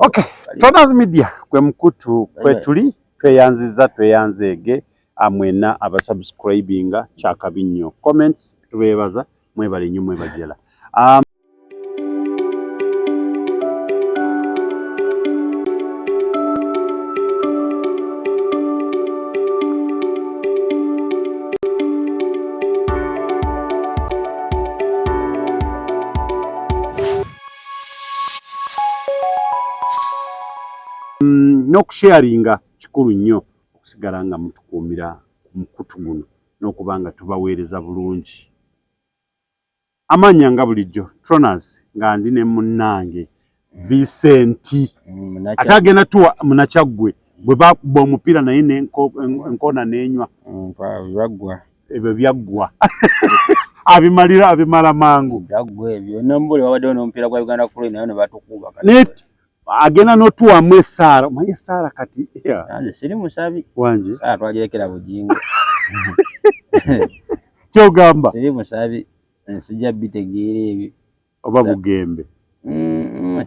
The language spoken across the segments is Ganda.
Okay, Tonaz Media kwe mukutu kwetuli, tweyanziza tweyanzeege amwena abasubscribinga kyakabi nnyo, comments tubeebaza, mwebale nnyo, mwebajjala. N'okusharinga kikulu nnyo okusigala nga mutukuumira ku mukutu guno n'okuba nga tubaweereza bulungi. Amannya nga bulijjo Tronaz, nga ndi ne munnange Vincent, ate agenda tuwa Munakyaggwe bwe bakuba omupiira naye n'enkoona n'enywa. Byaggwa. Ebyo byaggwa, abimalira abimala mangu. Byaggwa ebyo. Nombuli wabaddewo n'omupiira gwa Uganda Cranes nayo ne batukuba. Naye agenda n'otuwamu essaala, omanyi essaala kati. Nange siri musabi. Wangi. Saala twagirekera Bugingo. Kyogamba siri musabi, sijja bitegeera ebyo. Oba Bugembe.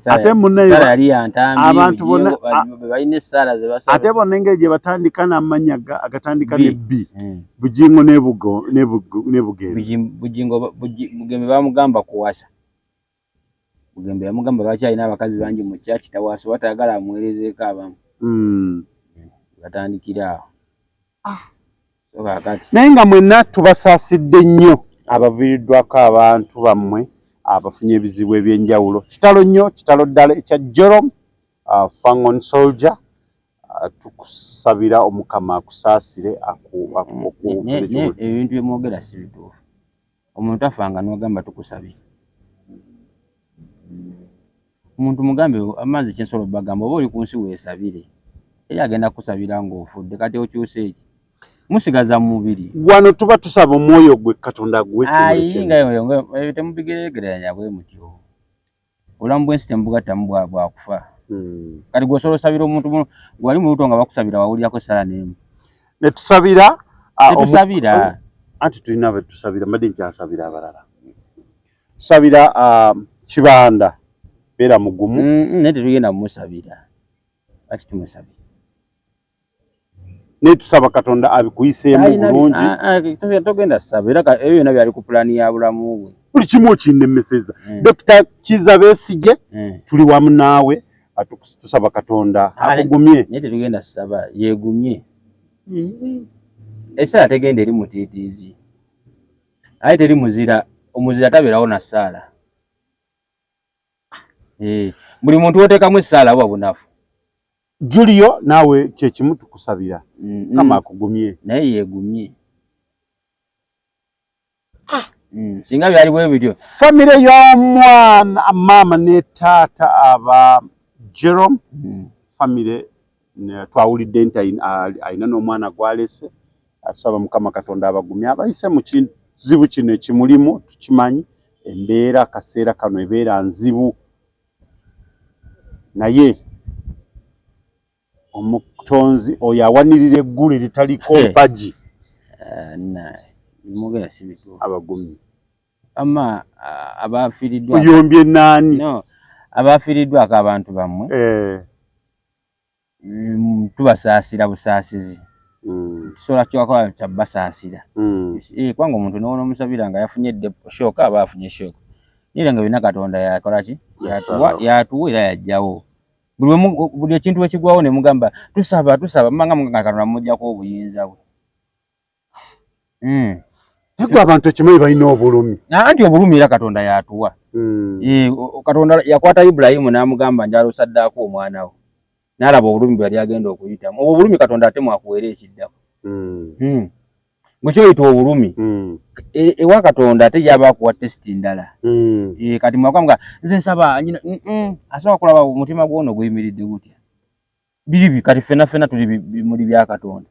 Ate munnaye Saala yali yantambi. Abantu bonna balina essaala ze basaba. Ate bonna engeri gye batandika n'amannya agatandika ne B, Bugingo ne Bugembe. Bugingo Bugembe bamugamba kuwasa. Bugembe yamugamba lwaki alina abakazi bangi mu kyaki tawasa, oba tayagala amuweerezeeko abamu. Batandikira awo. So kaakati naye nga mwenna tubasaasidde nnyo abaviiriddwako abantu bammwe abafunye ebizibu ebyenjawulo. Kitalo nnyo, kitalo ddala ekya Jerome Fangon Soldier. Tukusabira Omukama akusaasire. Ebintu byemwogera si bituufu. Omuntu afanga n'ogamba tukusabire. Omuntu mugambe amazzi kyensobola obbagamba, oba oli ku nsi weesabire, eri agenda kukusabira ng'ofudde. Kati okyuse eki musigaza mu mubiri. Wano tuba tusaba omwoyo gwe Katonda gwe. Ayi, nga ebyo temubigeregeranya bwe mutyo. Obulamu bw'ensi temubugattamu bwakufa. Kati gwe osobola osabira omuntu gwali mu lubuto nga bakusabira, wawulirako essala n'emu? Ne tusabira. Tetusabira. Anti tulina be tusabira, mbadde nkyasabira abalala. Tusabira Kibanda, beera mugumu. Naye tetugenda mumusabira. Lwaki tumusabira? Naye tusaba Katonda abikuyiseemu bulungi. Togenda saba era ebyo byonna byali ku pulaani ya bulamu bwe. Buli kimu okinnemeseza. Dokita Kiza Besigye, tuli wamu naawe, tusaba Katonda akugumye. Naye tetugenda saba, yeegumye. Essala tegenda eri mutiitiizi, aye teri muzira. Omuzira tabeerawo na ssaala. Buli muntu woteekamu essaala buba bunafu. Julio, naawe kyekimu, tukusabira Mukama akugumye. Naye yeegumye. Singa byali bwe bityo. Famire y'omwana, maama ne taata aba Jerome, famire twawulidde nti alina n'omwana gw'alese. Tusaba Mukama Katonda abagumye abayise mu kizibu kino ekimulimu. Tukimanyi embeera akaseera kano ebeera nzibu, naye omutonzi oyo awanirira eggulu eritaliko mpagi Mwogera si bituufu. abagumye. Ama abafiiriddwa Oyombye naani? No, abafiiriddwako abantu bammwe, tubasaasira busaasizi. Kisobola kyakola kyabasaasira. Kubanga omuntu n'omusabira nga yafunye shock, aba afunye shock, naye nga byonna Katonda yakola ki? Yatuwa era yajjawo. Buli ekintu wekigwawo ne mugamba tusaba, tusaba, mumanga nga Katonda mumuggyako obuyinza bwe. Naye gwe abantu ekimanyi balina obulumi. Anti obulumi era Katonda yatuwa. Katonda yakwata Ibulayimu n'amugamba njagala osaddaako omwana wo, n'alaba obulumi bwe yali agenda okuyitamu. Obwo obulumi Katonda ate mwakuweera ekiddako. Gwe kyoyita obulumi, ewa Katonda ate yaba akuwa test ndala. Kati mwakwamuga nze nsaba nyina, asobola kulaba omutima gwono guyimiridde gutya. Biribi kati ffenna ffenna tuli bimuli bya Katonda.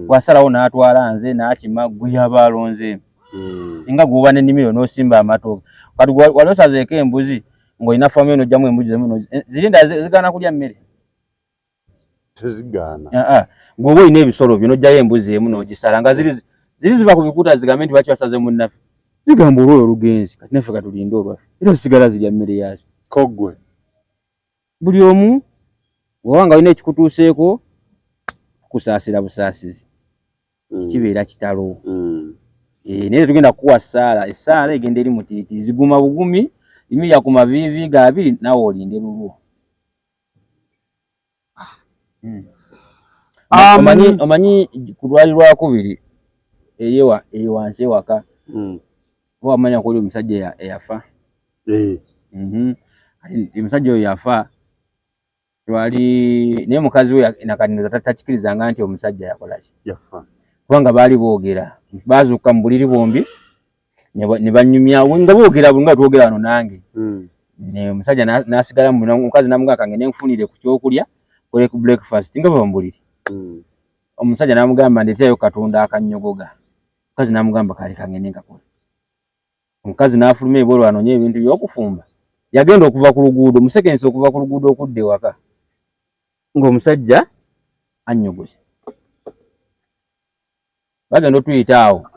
Bw'asalawo n'atwala nze n'akima gwe yaba alonzeemu. Nga gw'oba n'ennimiro n'osimba amatooke. Kati wali osazeeko embuzi ng'olina faamu yo n'oggyamu embuzi emu ziri endala zigaana kulya mmere? Tezigaana. Gw'oba olina ebisolo byo n'oggyayo embuzi emu n'ogisala nga ziri ziva ku bikuta zigambe nti lwaki wasaze munnaffe. Zigamba olwoyo olugenzi kati naffe katulinde olwaffe. Era zisigala zirya mmere yaazo. Ko ggwe. Buli omu bw'oba nga olina ekikutuuseeko, tukusaasira busaasizi. Kibeera kitalo. Naye tetugenda kukuwa ssaala, essaala egenda eri mutiitiizi, guma bugumi, yimirira ku maviivi go abiri naawe olinde lulwo. Omanyi ku lwali lwakubiri eyo wansi ewaka, oba wamanya ku oli omusajja eyafa? Kati omusajja oyo yafa, twali naye mukazi we nakati takikirizanga nti omusajja yakola ki? Yafa. Kubanga baali boogera, baazuukuka mu buliri bombi ne banyumya nga boogera nga twogera wano nange. Omusajja n'asigala mu omukazi n'amugamba kange ne nkufunire ku kyokulya kole ku breakfast nga bava mu buliri. Omusajja n'amugamba ndeeterayo Katonda akannyogoga. Omukazi n'amugamba kale kangende nkakole. Omukazi n'afuluma ebweru anoonye ebintu by'okufumba. Yagenda okuva ku luguudo, musekensi okuva ku luguudo okudda ewaka ng'omusajja annyogoze. Bagenda otuyita awo,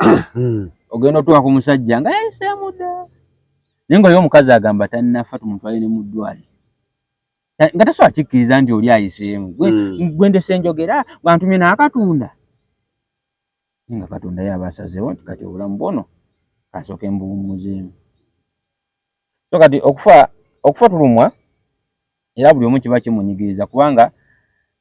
ogenda otuuka ku musajja nga yayiseemu dda. Naye ng'oyo omukazi agamba tannafa tumutwale ne mu ddwaliro. Nga tasobola kikkiriza nti oli ayiseemu. Gwe ndese njogera, gwantumye n'akatunda. Naye nga Katonda ye aba asazeewo nti kati obulamu bwono kansooke mbuwummuzeemu. So kati okufa tulumwa era buli omu kiba kimunyigiriza kubanga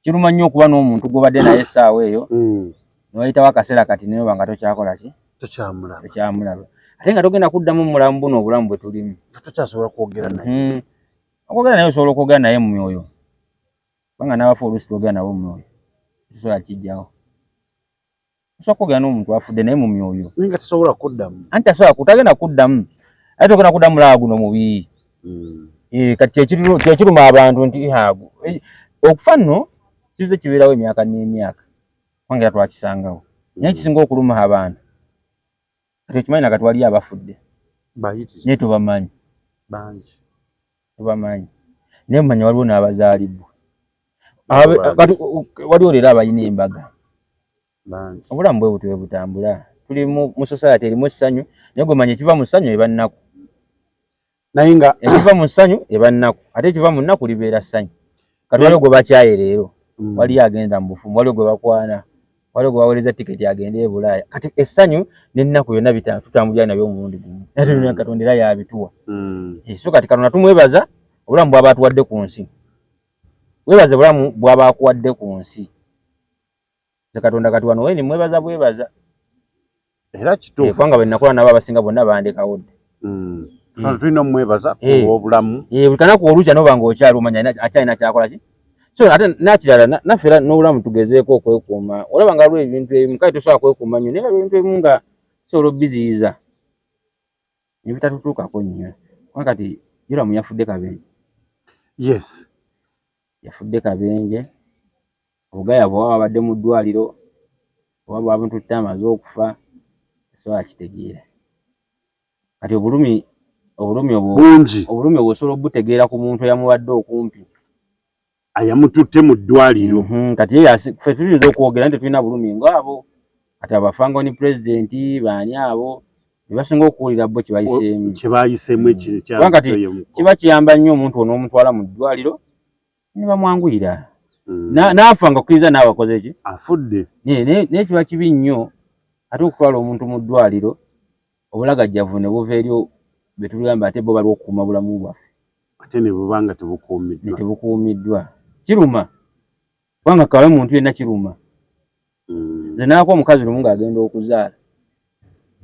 kiruma nnyo okuba n'omuntu gw'obadde naye essaawa eyo, ne wayitawo akaseera kati naye oba nga tokyakola ki? Tokyamulaba. Tokyamulaba. Ate nga togenda kuddamu mulamu buno obulamu bwe tulimu. Nga tokyasobola kwogera naye. Okwogera naye osobola okwogera naye mu myoyo. Kubanga n'abafu oluusi twogera nabo mu myoyo. Tosobola kiggyawo. Osobola kwogera n'omuntu afudde naye mu myoyo. Naye nga tasobola kuddamu. Anti tasobola tagenda kuddamu. Ate togenda kuddamu mulaba guno mubi. Kati kyekiruma abantu nti okufa nno kizze kibeerawo emyaka n'emyaka. Kubanga era twakisangawo. Naye kisinga okuluma abantu. Kati okimanyi na kati waliyo abafudde. Naye tobamanyi. Bangi. Tobamanyi. Naye manya waliwo n'abazaalibwa. Kati waliwo leero abalina embaga. Bangi. Obulamu bwe butyo bwe butambula. Tuli mu society erimu essanyu, naye gwe manya ekiva mu ssanyu eba nnaku. Naye nga ekiva mu ssanyu eba nnaku, ate ekiva mu nnaku libeera ssanyu. Kati waliwo gwe bakyaye leero, waliyo agenda mu bufumbo, waliwo gwe bakwana, waliwo gwe baweereza tiketi agende e Bulaaya. Kati essanyu n'ennaku yonna tutambulira nabyo omulundi gumu. Ate Katonda era y'abituwa. So kati Katonda tumwebaza obulamu bw'aba atuwadde ku nsi. Weebaze obulamu bw'aba akuwadde ku nsi. Nze Katonda kati wano weni mwebaza bwebaza. Era kituufu. Kubanga bwe nakola nabo abasinga bonna bandekawo dda. Tulina omwebaza olw'obulamu. Buli kanaku olukya n'oba ng'okyali omanya akyalina ky'akola ki. So ate n'akirala naffe era n'obulamu tugezeeko okwekuuma. Olaba nga waliwo ebintu ebimu kale tosobola kwekuuma nnyo naye waliwo ebintu ebimu nga tusobola obbiziyiza ne bitatutuukako nnyo. Kuba kati Joram yafudde kabenje. Yes. Yafudde kabenje. Obugaya bw'oba wabadde mu ddwaliro oba bwamututte amaze okufa tosobola kitegeera. Kati obulumi obwo bungi. Obulumi obwo osobola obutegeera ku muntu eyamubadde okumpi. Ayamututte mu ddwaliro. Kati ye ffe tuyinza okwogera nti tetulina bulumi ng'abo. Kati abafangoni pulezidenti baani abo be basinga okuwulira bo kye bayiseemu. Kye bayiseemu ekyo Kubanga kati kiba kiyamba nnyo omuntu ono omutwala mu ddwaliro ne bamwanguyira. N'afa nga kkiriza naawe akoze ki? Afudde. Naye kiba kibi nnyo ate okutwala omuntu mu ddwaliro obulagajjavu ne buva eri be tugamba ate bo baliwo okukuuma bulamu bwaffe. Ate ne buba nga tebukuumiddwa. Ne tebukuumiddwa. Kiruma. Kubanga kawe muntu yenna kiruma. Nze naako omukazi lumu ng'agenda okuzaala.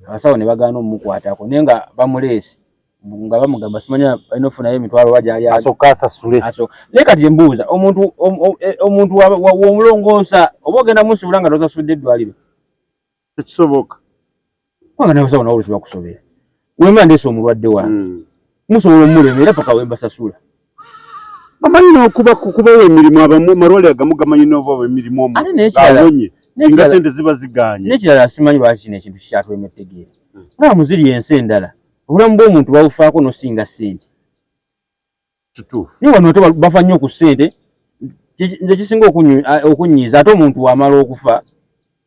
Abasawo ne bagaana omukwatako naye nga bamuleese nga bamugamba simanya balina okufunayo emitwalo oba gy'ali asooka asasule. Naye kati mbuuza omuntu omuntu w'omulongoosa oba ogenda musibula nga tosasudde eddwaliro? Tekisoboka. Kubanga n'abasawo nabo oluusi bakusobera. Wemba ndeese omulwadde wange. Musobola omulemera paka we mbasasula. Bamanyi n'okuba kubawa emirimu abamu amalwaliro agamu gamanyi n'obawa emirimu omwo. Ate n'ekirala awonye singa ssente ziba zigaanye. N'ekirala simanyi lwaki kino ekintu kikyatulema ettegeera. Olaba mu ziri ensi endala obulamu bw'omuntu babufaako n'osinga ssente. Kituufu. Naye wano ate bafa nnyo ku ssente. Nze kisinga okunnyiiza ate omuntu wamala okufa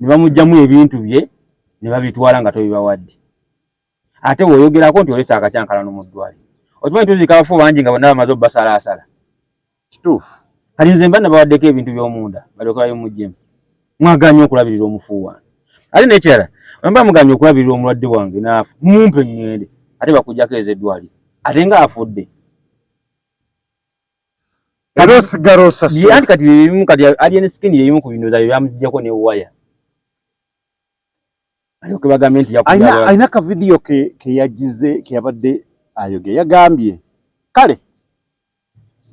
ne bamuggyamu ebintu bye ne babitwala nga tobibawadde. Ate bw'oyogerako nti olese akakyankalano mu ddwaliro. Okimanyi tuziika abafu bangi nga bonna bamaze obbasalaasala. Kituufu. Kati nze mba nabawaddeko ebintu by'omunda balyoke babimuggyemu. Mwagaanye okulabirira omufu wange. Ate n'ekirala, bwe mba mugaanye okulabirira omulwadde wange n'afa, mumpe ŋŋende ate bakuggyako ez'eddwaliro ate ng'afudde. Era osigala osasula. Anti kati bye bimu kati Alien Skin ye y'emu ku bino bye bamuggyako ne waya. Alyoke bagambe nti yakugaba. Alina ka vidiyo ke ke yagize ke yabadde ayoge yagambye kale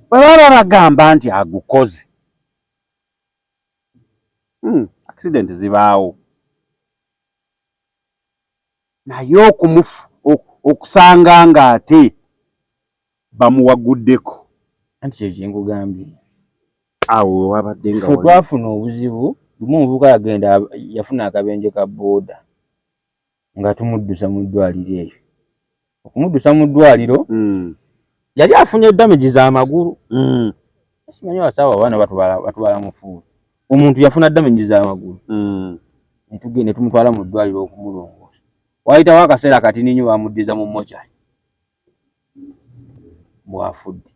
bwe baba bagamba nti agukoze accident zibaawo naye okumufu okusanga ng'ate bamuwaguddeko. Anti kye kyenkugambye. Awo we wabadde nga Ffe twafuna obuzibu lumu omuvubuka yagenda yafuna akabenje ka bbooda nga tumuddusa mu ddwaliro eyo. Okumuddusa mu ddwaliro yali afunye damage z'amagulu. Simanyi abasawo abaana batubala mufuulo. Omuntu yafuna damage z'amagulu. Ne tumutwala mu ddwaliro okumulongoosa. Waayitawo akaseera katini nnyo bamuddiza mu mochari. Bw'afudde.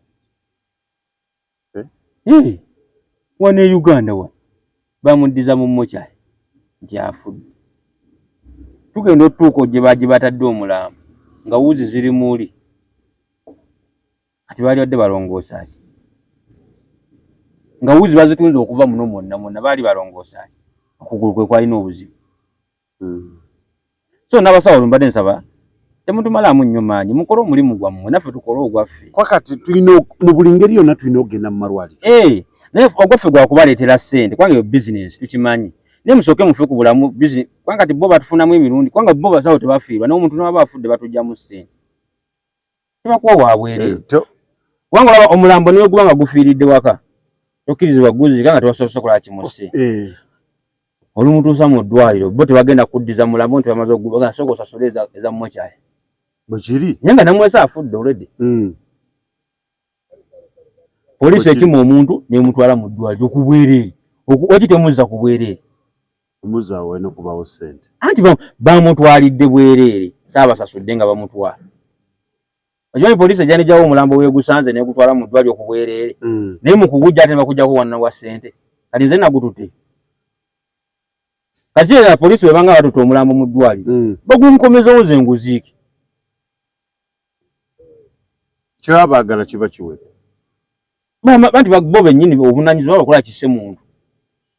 Eh? Wano e Uganda wano bamuddiza mu mochari nti afudde. Tugenda otutuuka gye gye batadde omulambo nga wuzi ziri muli. Kati baali badde balongoosa ki? Nga wuzi bazitunze okuva muno mwonna mwonna baali balongoosa ki? Okugulu kwe kwalina obuzibu. So n'abasawo mbadde nsaba temutumalaamu nnyo maanyi, mukole omulimu gwammwe naffe tukole ogwaffe. Kwa kati tulina mu buli ngeri yonna tulina okugenda mu malwaliro. Naye ogwaffe gwa kubaleetera ssente kubanga eyo bizinensi tukimanyi. Naye musooke mufe ku bulamu bizinensi kubanga kati bo batufunamu emirundi kubanga bo basawo tebafiirwa n'omuntu n'aba afudde batuggyamu ssente. Tebakuwa wa bwereere. Kubanga olaba omulambo ne guba nga gufiiridde waka tokkirizibwa kuguziika nga tewasoose kukola kimusse. Olumutuusa mu ddwaliro bo tebagenda kuddiza mulambo nti bamaze okugubaga sooka osasule eza mochari. Bwe kiri. Naye nga namwesa afudde already. Poliisi ekima omuntu n'emutwala mu ddwaliro ku bwereere. Lwaki temuzza ku bwereere? Omuzza awo walina okubaawo ssente. Anti bamutwalidde bwereere, saabasasudde nga bamutwala. Okimanyi poliisi ejja n'eggyawo omulambo weegusanze n'egutwala mu ddwaliro ku bwereere. Naye mu kugujja ate ne bakuggyako wanna wa ssente. Kati nze nagututte. Kati era poliisi bwe banga batutte omulambo mu ddwaliro, bagunkomezawo nze nguziike. Kyaba baagala kiba kiwedde. Banti bo bennyini obuvunaanyizibwa bakola kisse muntu.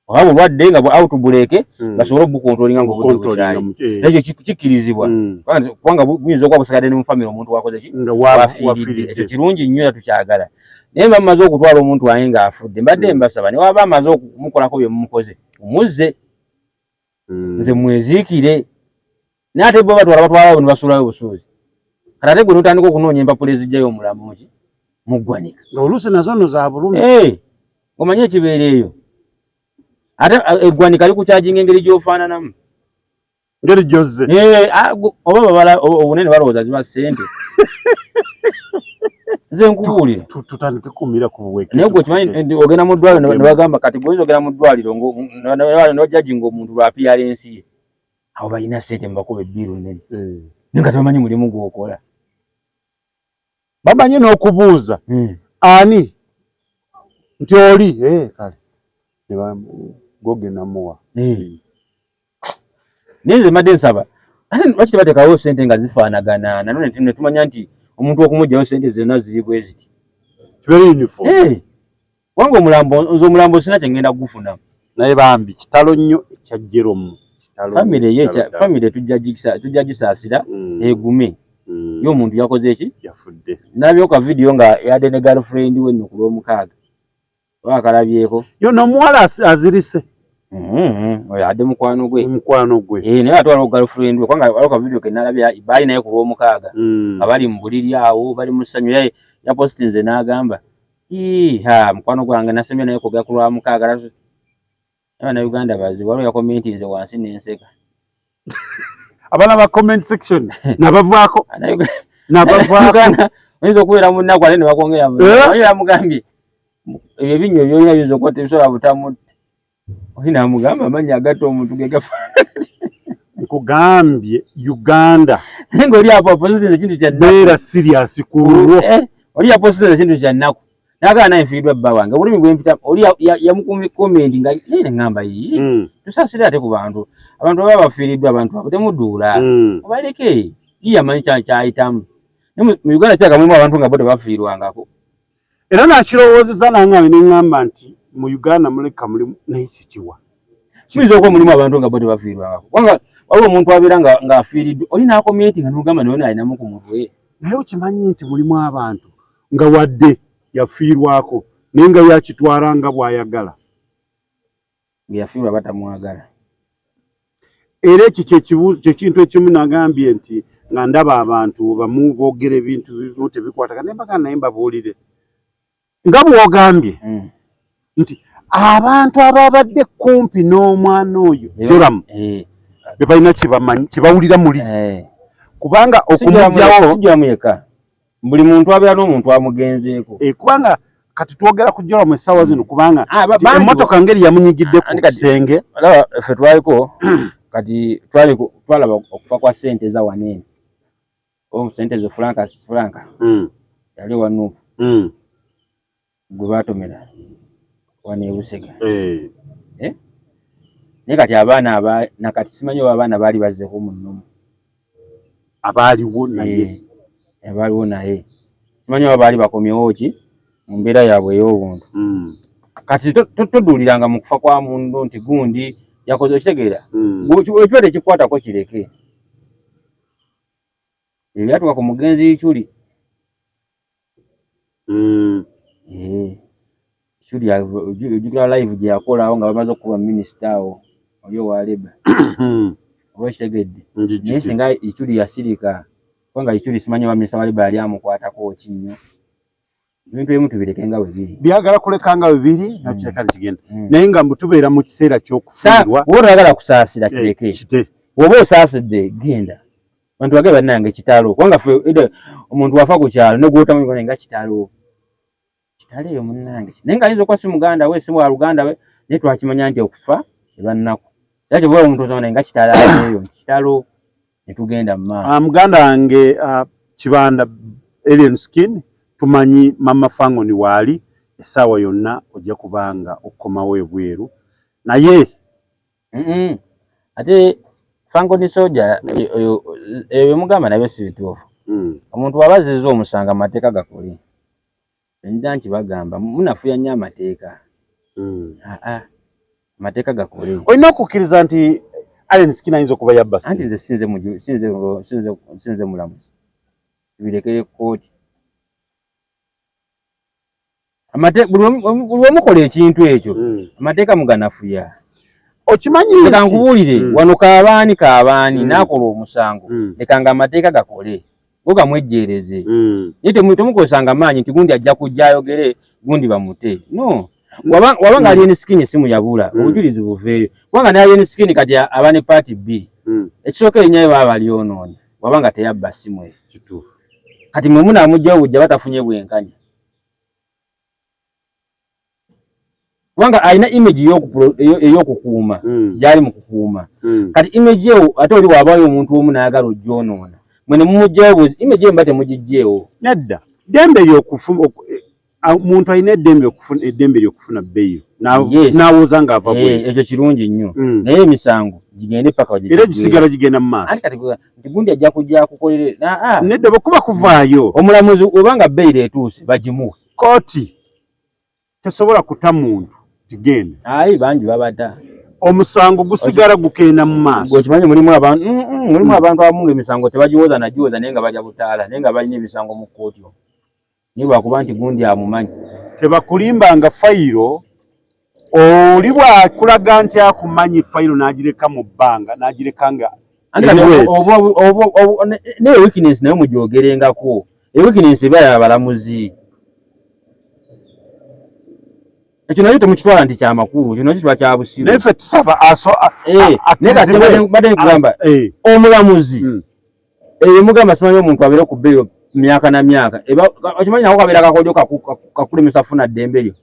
Oba bulwadde nga bwa outbreak basobole obukontrolinga ng'obudde bukyali. Ekyo kikkirizibwa. Kubanga buyinza okuba busigadde ne mu famire omuntu wakoze ki? Wafiiridde. Ekyo kirungi nnyo era tukyagala. Naye mba mumaze okutwala omuntu wange ng'afudde, mbadde mbasaba ne waba amaze okumukolako bye mumukoze, mumuzze. Nze mweziikire. Naye ate bo batwala batwalayo ne basuulayo obusuuzi. Kati ate gwe n'otandika okunoonya empapula eziggyayo omulambo muki? Mu ggwanika. Oluusi nazo nno za bulumi. Omanyi ekibeera eyo. Ate eggwanika likukyajinga engeri gy'ofaananamu. Ngeri gy'ozze. Oba babala obunene balowooza ziba ssente. Nze nkubuulira. Tutandike kumira ku buweke. Naye gwe okimanyi ogenda mu ddwaliro ne bagamba kati gwe oyinza ogenda mu ddwaliro ne bajajinga omuntu lwa appearance ye. Abo balina ssente mubakuba ebbiiru nnene. Naye nga tebamanyi mulimu gw'okola. Bamanyi n'okubuuza ani nti oli kale gogenda muwa. Naye nze mbadde nsaba ate lwaki tebateekawo ssente nga zifaanagana nano ne tumanya nti omuntu okumuggyayo ssente zonna ziri bwe ziti. Kibeere uniform. Kubanga omulambo nze omulambo sina kye ngenda kugufuna. Naye bambi kitalo nnyo ekya Jerome. Famire ye famire tujja gisaasira egume. Ye omuntu yakoze ki? Yafudde. Nalabyeyo ka vidiyo nga yadde ne girlfriend we nno ku Lwomukaaga. Oba akalabyeko. Yo n'omuwala azirise. Oyo adde mukwano gwe. Mukwano gwe. Naye ate waliwo girlfriend we kubanga waliwo ka vidiyo ke nalabye baali naye ku Lwomukaaga. Nga bali mu buliri awo bali mu ssanyu ye yapositinze n'agamba ha mukwano gwange nasembye naye kwogera ku Lwamukaaga. Bannayuganda bazibu waliwo yakomentinze wansi n'enseka. Abaana ba comment section nabavaako. Nabavaako. Oyinza okubeera mu nnaku ate ne bakwongera mu nnaku. Yamugambye ebyo ebinnyo by'olina biyinza okuba tebisobola butamutta. Oli n'amugamba amannya agatta omuntu ge gafaanana. Nkugambye Uganda. Naye ng'oli apo apositinze ekintu kya nnaku. Beera serious ku lulwo. Oli yapositinze ekintu kya nnaku. Nagala naye nfiiriddwa bba wange, obulumi bwe mpita oli yamukumye comment nga naye ne ŋŋamba yii, tusaasire ate ku bantu, abantu baba bafiiriddwa abantu abo temuduula, obaleke ye yamanyi kyayitamu. Naye mu Uganda kirabika mulimu abantu nga bo tebafiirwangako. Era nakirowoozezza nange ne ŋŋamba nti mu Uganda muleka mulimu naye sikiwa. Kiyinza okuba mulimu abantu nga bo tebafiirwangako, kubanga waliwo omuntu abeera ng'afiiriddwa oli n'akomenti nga n'ogamba naye ono alinamu ku mutwe. Naye okimanyi nti mulimu abantu nga wadde yafiirwako naye nga yakitwala nga bw'ayagala. Nga yafiirwa batamwagala. Era ekyo kyekintu ekimu nagambye nti nga ndaba abantu bamu boogera ebintu bimu tebikwatagana naye mbagamba naye mbabuulire nga bw'ogambye nti abantu ababadde kumpi n'omwana oyo Joram be balina kyebamanyi kyebawulira muli kubanga okumugyawo sijjamu yekka, buli muntu abeera n'omuntu amugenzeeko. Kubanga kati twogera ku Joram essaawa zino kubanga emmotoka ngeri yamunyigidde ku kisenge. Olaba ffe twaliko kati twalaba okufa kwa ssente za wano eno, ssente zo Franka yali owa Nuupu gwe baatomera wano e Busega. Naye kati abaana nakati simanyi oba abaana baali bazzeeko mu nnomo. Abaaliwo naye. Abaaliwo naye. Simanyi oba baali bakomyewo ki mu mbeera yaabwe ey'obuntu. Kati toduuliranga mu kufa kwa muntu nti gundi yakoze, okitegeera? Ekiba tekikwatako kireke. Ebyo byatuuka ku mugenzi Ichuli. Ichuli ojjukira live gye yakola awo nga bamaze okukuba minisita awo oli owa Labour. Oba okitegedde? Naye singa Ichuli yasirika, kubanga Ichuli simanyi oba minisita wa Labour yali amukwatako ki nnyo. Ebintu ebimu tubireke nga bwe biri. Byagala kuleka nga bwe biri, nakireka nekigenda. Naye nga mbu tubeera mu kiseera ky'okufiirwa. Bw'oba toyagala kusaasira kireke. Bw'oba osaasidde genda. Abantu bagee bannange kitalo, kubanga ffe omuntu wafa ku kyalo ne gw'otamanyi nga kitalo. Kitalo eyo munnange. Naye ng'ayinza okuba si muganda we, si wa luganda we, naye twakimanya nti okufa eba nnaku. Era ky'oba omuntu ozama naye nga kitalo eyo nti kitalo ne tugenda mu maaso. Muganda wange Kibanda Alien Skin, tumanyi Mama Fangoni waali essaawa yonna ojja kubanga okukomawo ebweru naye Ate Fangoni Soja oyo ebyo mugamba nabyo si bituufu. Omuntu bw'aba azizza omusango amateeka gakole. Nja nti bagamba munafuya nnyo amateeka. Amateeka gakole. Olina okukkiriza nti Alien Skin ayinza okuba yabba. Anti nze sinze mulamuzi. Tubirekere kkooti. Buli lwemukola ekintu ekyo amateeka muganafuya. Okimanyi leka nkubuulire wano kaabaani kaabaani n'akola omusango leka nga amateeka gakole go gamwejjeereze. Naye temukozesanga maanyi nti gundi ajja kujja ayogere gundi bamute. No. Wabanga Alien Skin essimu yabula obujulizi buveeyo. Kubanga ne Alien Skin kati aba ne paati bbiri. Ekisooka erinnya lye baba balyonoonye wabanga teyabba ssimu eyo. Kituufu. Kati mwe munaamuggyawo bujja batafunye bwenkanya. Kubanga alina image ey'okukuuma gy'ali mu kukuuma. Kati image eyo ate oli bw'abaayo omuntu omu n'ayagala ogyonoona mwe ne mumuggyawo buzi image eyo muba temugiggyeewo. Nedda ddembe ly'okufuna omuntu alina eddembe okufuna eddembe ly'okufuna bbeeyi n'awoza ng'ava bweru. Ekyo kirungi nnyo naye emisango gigende paka era gisigala gigenda mu maaso. Anti kati nti gundi ajja kujja akukolere nedda bwe kuba kuvaayo omulamuzi obanga bbeeyi etuuse bagimuwe. Kkooti tesobola kuta muntu tigenda. Ayi bangi babata. Omusango gusigala gukenda mu maaso. Okimanyi mulimu abantu mulimu abantu abamu ng'emisango tebagiwoza nagiwoza naye nga balya butaala naye nga balina emisango mu kkooti omwo. Naye lwakuba nti gundi amumanyi. Tebakulimbanga fayiro oli bw'akulaga nti akumanyi fayiro n'agireka mu bbanga n'agireka nga naye weakness nayo mugyogerengako. Weakness eba y'abalamuzi. Ekyo nakyo temukitwala nti kyamakulu, ekyo nakyo kiba kya busiru. Naye ffe tusaba naye kati mbadde nkugamba omulamuzi eyo mugamba simanyi omuntu abeere ku bbeeyo myaka na myaka, okimanyi nako kabeera kakodyo kakulemesa kufuna ddembe lyo.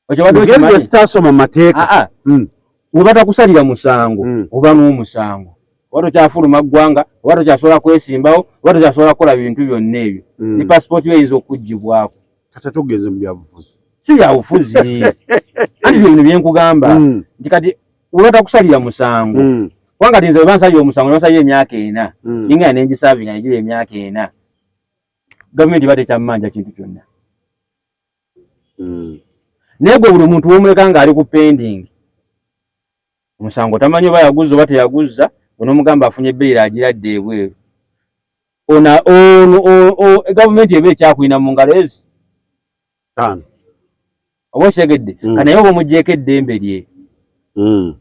Ekyo sitaasoma mateeka. We batakusalira musango oba n'omusango. oba tokyafuluma ggwanga, oba tokyasobola kwesimbawo, oba tokyasobola kukola bintu byonna ebyo. Ne pasipooti yo eyinza okuggyibwako. Kati ate ogenze mu byabufuzi. Si byabufuzi, anti bye bino byenkugamba nti kati olwa takusalira musango, kubanga kati nze bwe bansalira omusango ne bansalira emyaka 4, ningenda ne ngisaavinga ne giba emyaka 4, gavumenti eba tekyammanja kintu kyonna. Naye gwe buli muntu w'omuleka ng'ali ku pending omusango, tamanyi oba yaguzza oba teyaguzza, onoomugamba afunye bbeera agira adda ebweru. Ono gavumenti eba ekyakulina mu ngalo ezi 5. Oba okitegedde? Kati naye oba omuggyeko eddembe lye.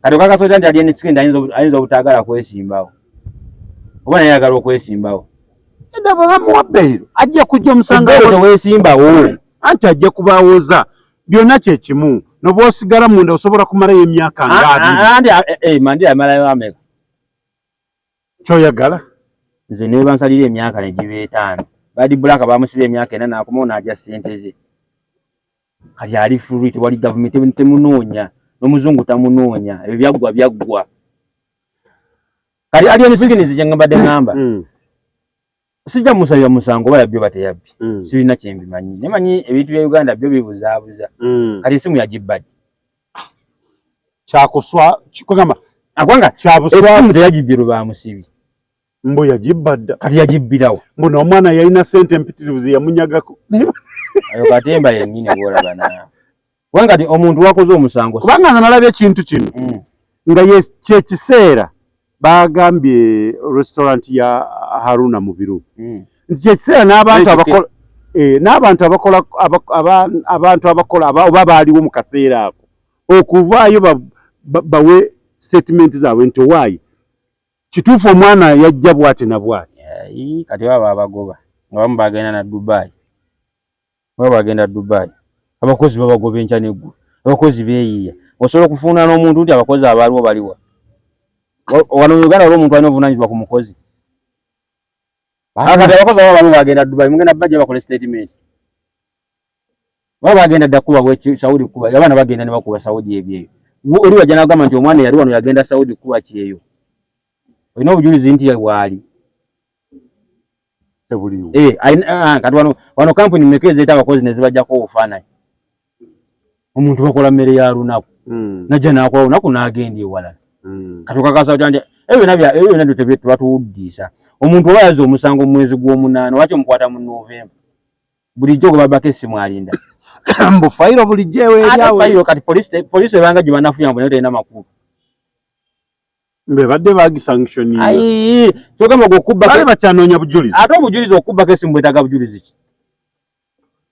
Kati okakasa otya nti Alien Skin ayinza obutaagala kwesimbawo, oba naye ayagala okwesimbawo? Edda bwe bamuwa bbeero ajja kujja omusango. Ebbeero teweesimbawo. Anti ajja kubaawoza byonna kye kimu, noba osigala munda osobola kumalayo emyaka nga 20. Anti Mandela yamalayo ameka? Kyoyagala? Nze ne bansalira emyaka ne giba 5. Bad Black bamusibye emyaka 4 n'akomawo n'alya ssente ze. Kati ali free, tewali gavumenti temunoonya, n'omuzungu tamunoonya, ebyo byaggwa byaggwa. Kati Alien Skin nze kye mbadde ŋŋamba, sijja musalira musango oba yabbye oba teyabbye, sirina kye mbimanyi. Naye manyi ebintu bya Uganda byo bibuzaabuza. Kati essimu yagibba ddi? Kyakuswa, kugamba Kubanga kyabuswa. Essimu teyagibbye lwe baamusibye. Mbu yagibba dda. Kati yagibbirawo. Mbu n'omwana yalina ssente empitirivu ze yamunyagako. Ayo katemba yennyini gw'olaba naawe. Kubanga kati omuntu wakoze omusango. Kubanga nze nalabye ekintu kino. Nga ye kye kiseera bagambye restaurant ya Haruna Mubiru. Nti kye kiseera n'abantu abakola, n'abantu abakola, abantu abakola, oba baaliwo mu kaseera ako okuvaayo bawe statement zaabwe nti owaayi kituufu omwana yajja bw'ati na bw'ati. Kati baba babagoba nga bamu bagenda na Dubai, baba bagenda Dubai, abakozi babagoba enkya n'eggulo, abakozi beeyiiya. Osobola okufuuna n'omuntu nti abakozi abaaliwo baliwa. Wano mu Uganda waliwo omuntu alina obuvunaanyizibwa ku mukozi. Kati abakozi abo bamu bagenda Dubai, mugenda bajja bakole statement. Baba bagenda dda kuba bwe Saudi kuba, abaana bagenda ne bakuba Saudi ebyeyo. Oli wajja n'agamba nti omwana yali wano yagenda Saudi kuba kyeyo. Olina obujulizi nti waali? Tebuliwo. Kati wano kampuni mmeka ezeeta abakozi ne zibajjako obufaananyi? Omuntu bakola mmere ya lunaku. Najja n'akola olunaku n'agenda ewalala. Kati okakasa otya nti ebyo byonna ebyo byonna tebatuwuddiisa. Omuntu oba yazza omusango mu mwezi gw'omunaana, lwaki omukwata mu Novemba? Bulijjo gwe babako essimu alinda. Mbu fayiro bulijjo eweeryawo. Ate fayiro kati poliisi ebanga gye banafuya mbu nayo terina makulu. Mbe badde bagisanctioninga. Ayi, kyogamba gwe okubba Bali bakyanoonya bujulizi. Ate obujulizi okubbako essimu bwetaaga bujulizi ki?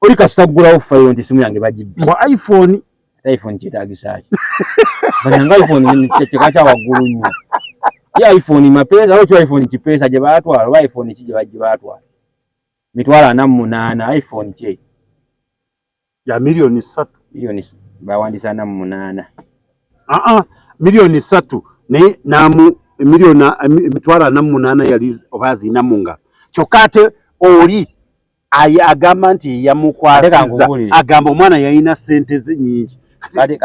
Oli kasita ggulawo fayiro nti essimu yange bagibbye. Mbu iPhone. Ate iPhone kyetaagisa ki? Bannange iPhone kika kya waggulu nnyo. Ye iPhone mapeesa, oba ki iPhone kipeesa gye baatwala, oba iPhone ki gye baatwala? 480,000 iPhone ki? Ya 3 millioni. Miliyoni bawandiisa 48. 3 millioni naye namu miliyoni 48,000 yali oba azirina mu ngalo. Kyokka ate oli agamba nti yamukwasizza, agamba omwana yalina ssente ze nnyingi. Ate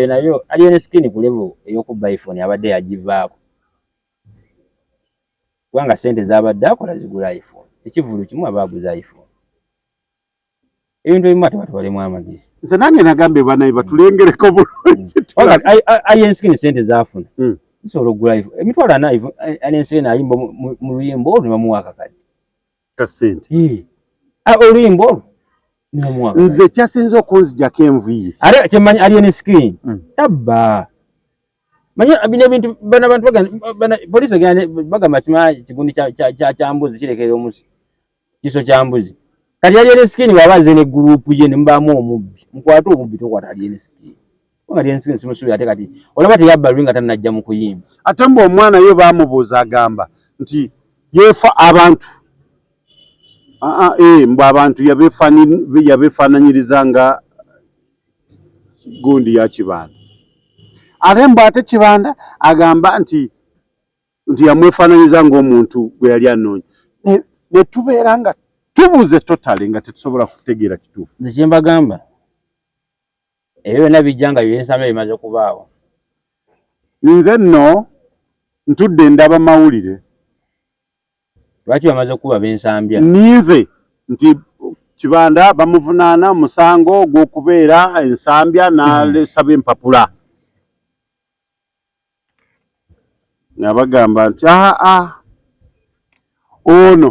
nayo Alien Skin ku level ey'okubba iPhone abadde yagivaako. Kubanga ssente z'abadde akola zigula iPhone. Ekivvulu kimu aba aguza iPhone. Ebintu ebimu ate batwalemu amagezi. Nze nange nagambye banaye batulengereko bulungi. Alien Skin ssente z'afuna zisobola okugula iPhone. 40,000 Alien Skin ayimba mu luyimba olwo ne bamuwa akakadde. Ka ssente. Oluyimba olwo ne bamuwa akakadde. Nze kyasinze okunzigyako enviiri. Ate kyemmanyi Alien Skin tabba. Manyi bino ebintu bano abantu bagamba poliisi egenda bagamba kima kigundi kya mbuzi kirekera omusi. Kiso kya mbuzi. Kati Alien Skin bw'aba azze ne gurupu ye ne mubaamu omubbi, mukwate omubbi tokwata Alien Skin. Kubanga Alien Skin simusuubira ate kati olaba teyabba luli nga tannajja mu kuyimba. Ate mbu omwana ye baamubuuza agamba nti yeefa abantu. Mbu abantu yabeefaananyiriza nga gundi ya Kibanda. Ate mbu ate Kibanda agamba nti yamwefaananyiza ng'omuntu gwe yali anoonya. Ne tubeera nga tubuze totally nga tetusobola kutegeera kituufu. Nze kye mbagamba ebyo byonna bijja nga byensamba bimaze kubaawo. Nze nno Ntudde ndaba mawulire. Lwaki bamaze okukuba b'Ensambya? Ninze nti Kibanda bamuvunaana omusango gw'okubeera Ensambya n'alesaba empapula. Nga bagamba nti aa ono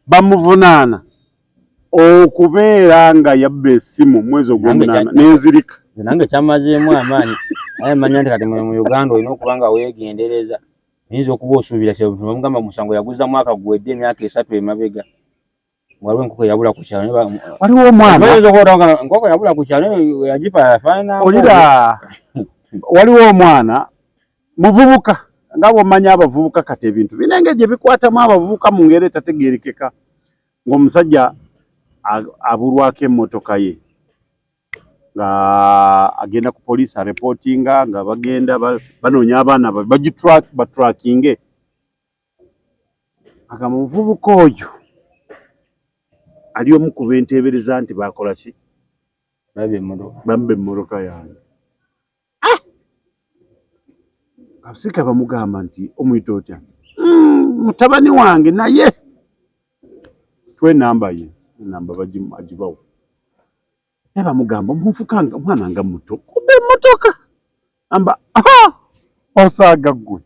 bamuvunaana okubeera nga yabba essimu mwezi ogwomunaana nenzirika. Nange kyamazeemu amaanyi naye manya nti kati mu Uganda olina okuba nga weegendereza oyinza okuba osuubira kyebamugamba musango yaguza mwaka guwedde emyaka 3 emabega waliwo enkoko eyabula ku kyalo waliwo omwana enkoko eyabula ku kyalo yagipa yafaanana olira waliwo omwana muvubuka nga bw'omanya abavubuka kati ebintu binenge gye bikwatamu abavubuka mu ngeri etategeerekeka ng'omusajja abulwako emmotoka ye nga agenda ku poliisi areportinga nga bagenda banoonya abaana batrakinge agamba omuvubuka oyo ali omu ku benteebereza nti baakola ki bambe emmotoka yange. Ah! Abasirikale bamugamba nti omuyita otya? Mutabani wange naye tuwe enamba ye, enamba agibawo. Naye bamugamba omuvubuka nga omwana nga muto kuba emmotoka amba osaaga ggwe.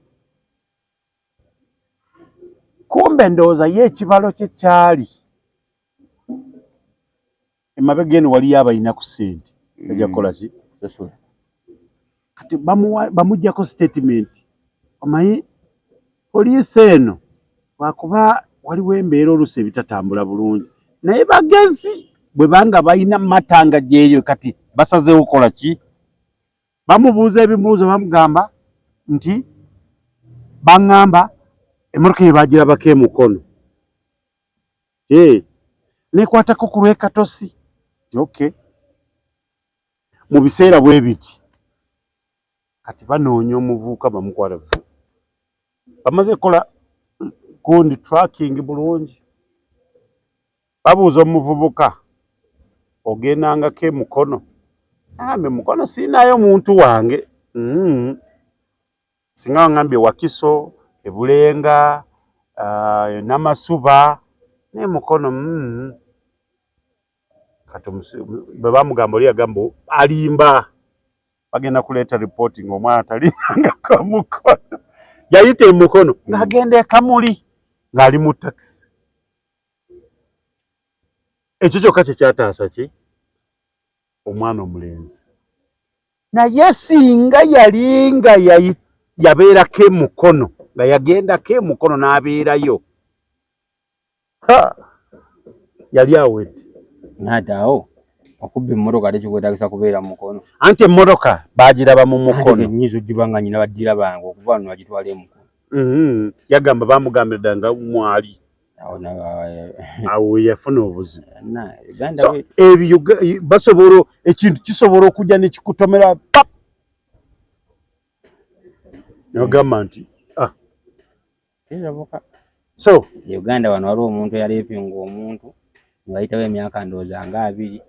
Kumbe ndowooza ye ekibalo kye kyali emabega eno waliyo abalina ku ssente bajja kukola ki? Kusasula. Kati bamuggyako statement omanyi poliisi eno lwakuba waliwo embeera oluusi ebitatambula bulungi naye bagezi bwe banga balina matanga gyeyo kati basazeewo kukola ki? Bamubuuza ebibuuzo bamugamba nti baŋŋamba emmotoka eyo baagirabako e Mukono. Nekwatako ku lw'e Katosi. Okay. Mu biseera bwe biti kati banoonya omuvubuka bamukwata vu. Bamaze kukola gundi tracking bulungi. Babuuza omuvubuka ogendangako e Mukono? Agambye Mukono sirinayo muntu wange. Singa wangambye Wakiso, e Bulenga, Namasuba naye Mukono Kati bwe bamugamba oli yagamba alimba. Bagenda kuleeta ripooti ng'omwana talingangako Mukono. Yayita e Mukono ng'agenda e Kamuli ng'ali mu takisi. Ekyo kyokka kye kyataasa ki omwana omulenzi. Naye singa yali nga yabeerako e Mukono nga yagendako e Mukono n'abeerayo yali awedde. Naate awo okubba emmotoka ate kikwetaagisa kubeera mu Mukono. Anti emmotoka baagiraba mu Mukono. Nnyinza ogiba nga nnyina baddira bange okuva wano bagitwala e Mukono. Yagamba baamugambira ddala nga mwali. Awo we yafuna obuzibu. So ebyo basobola ekintu kisobola okujja ne kikutomera pap nogamba nti ah. So Uganda wano waliwo omuntu eyaleepinga omuntu nga wayitawo emyaka ndowooza nga 20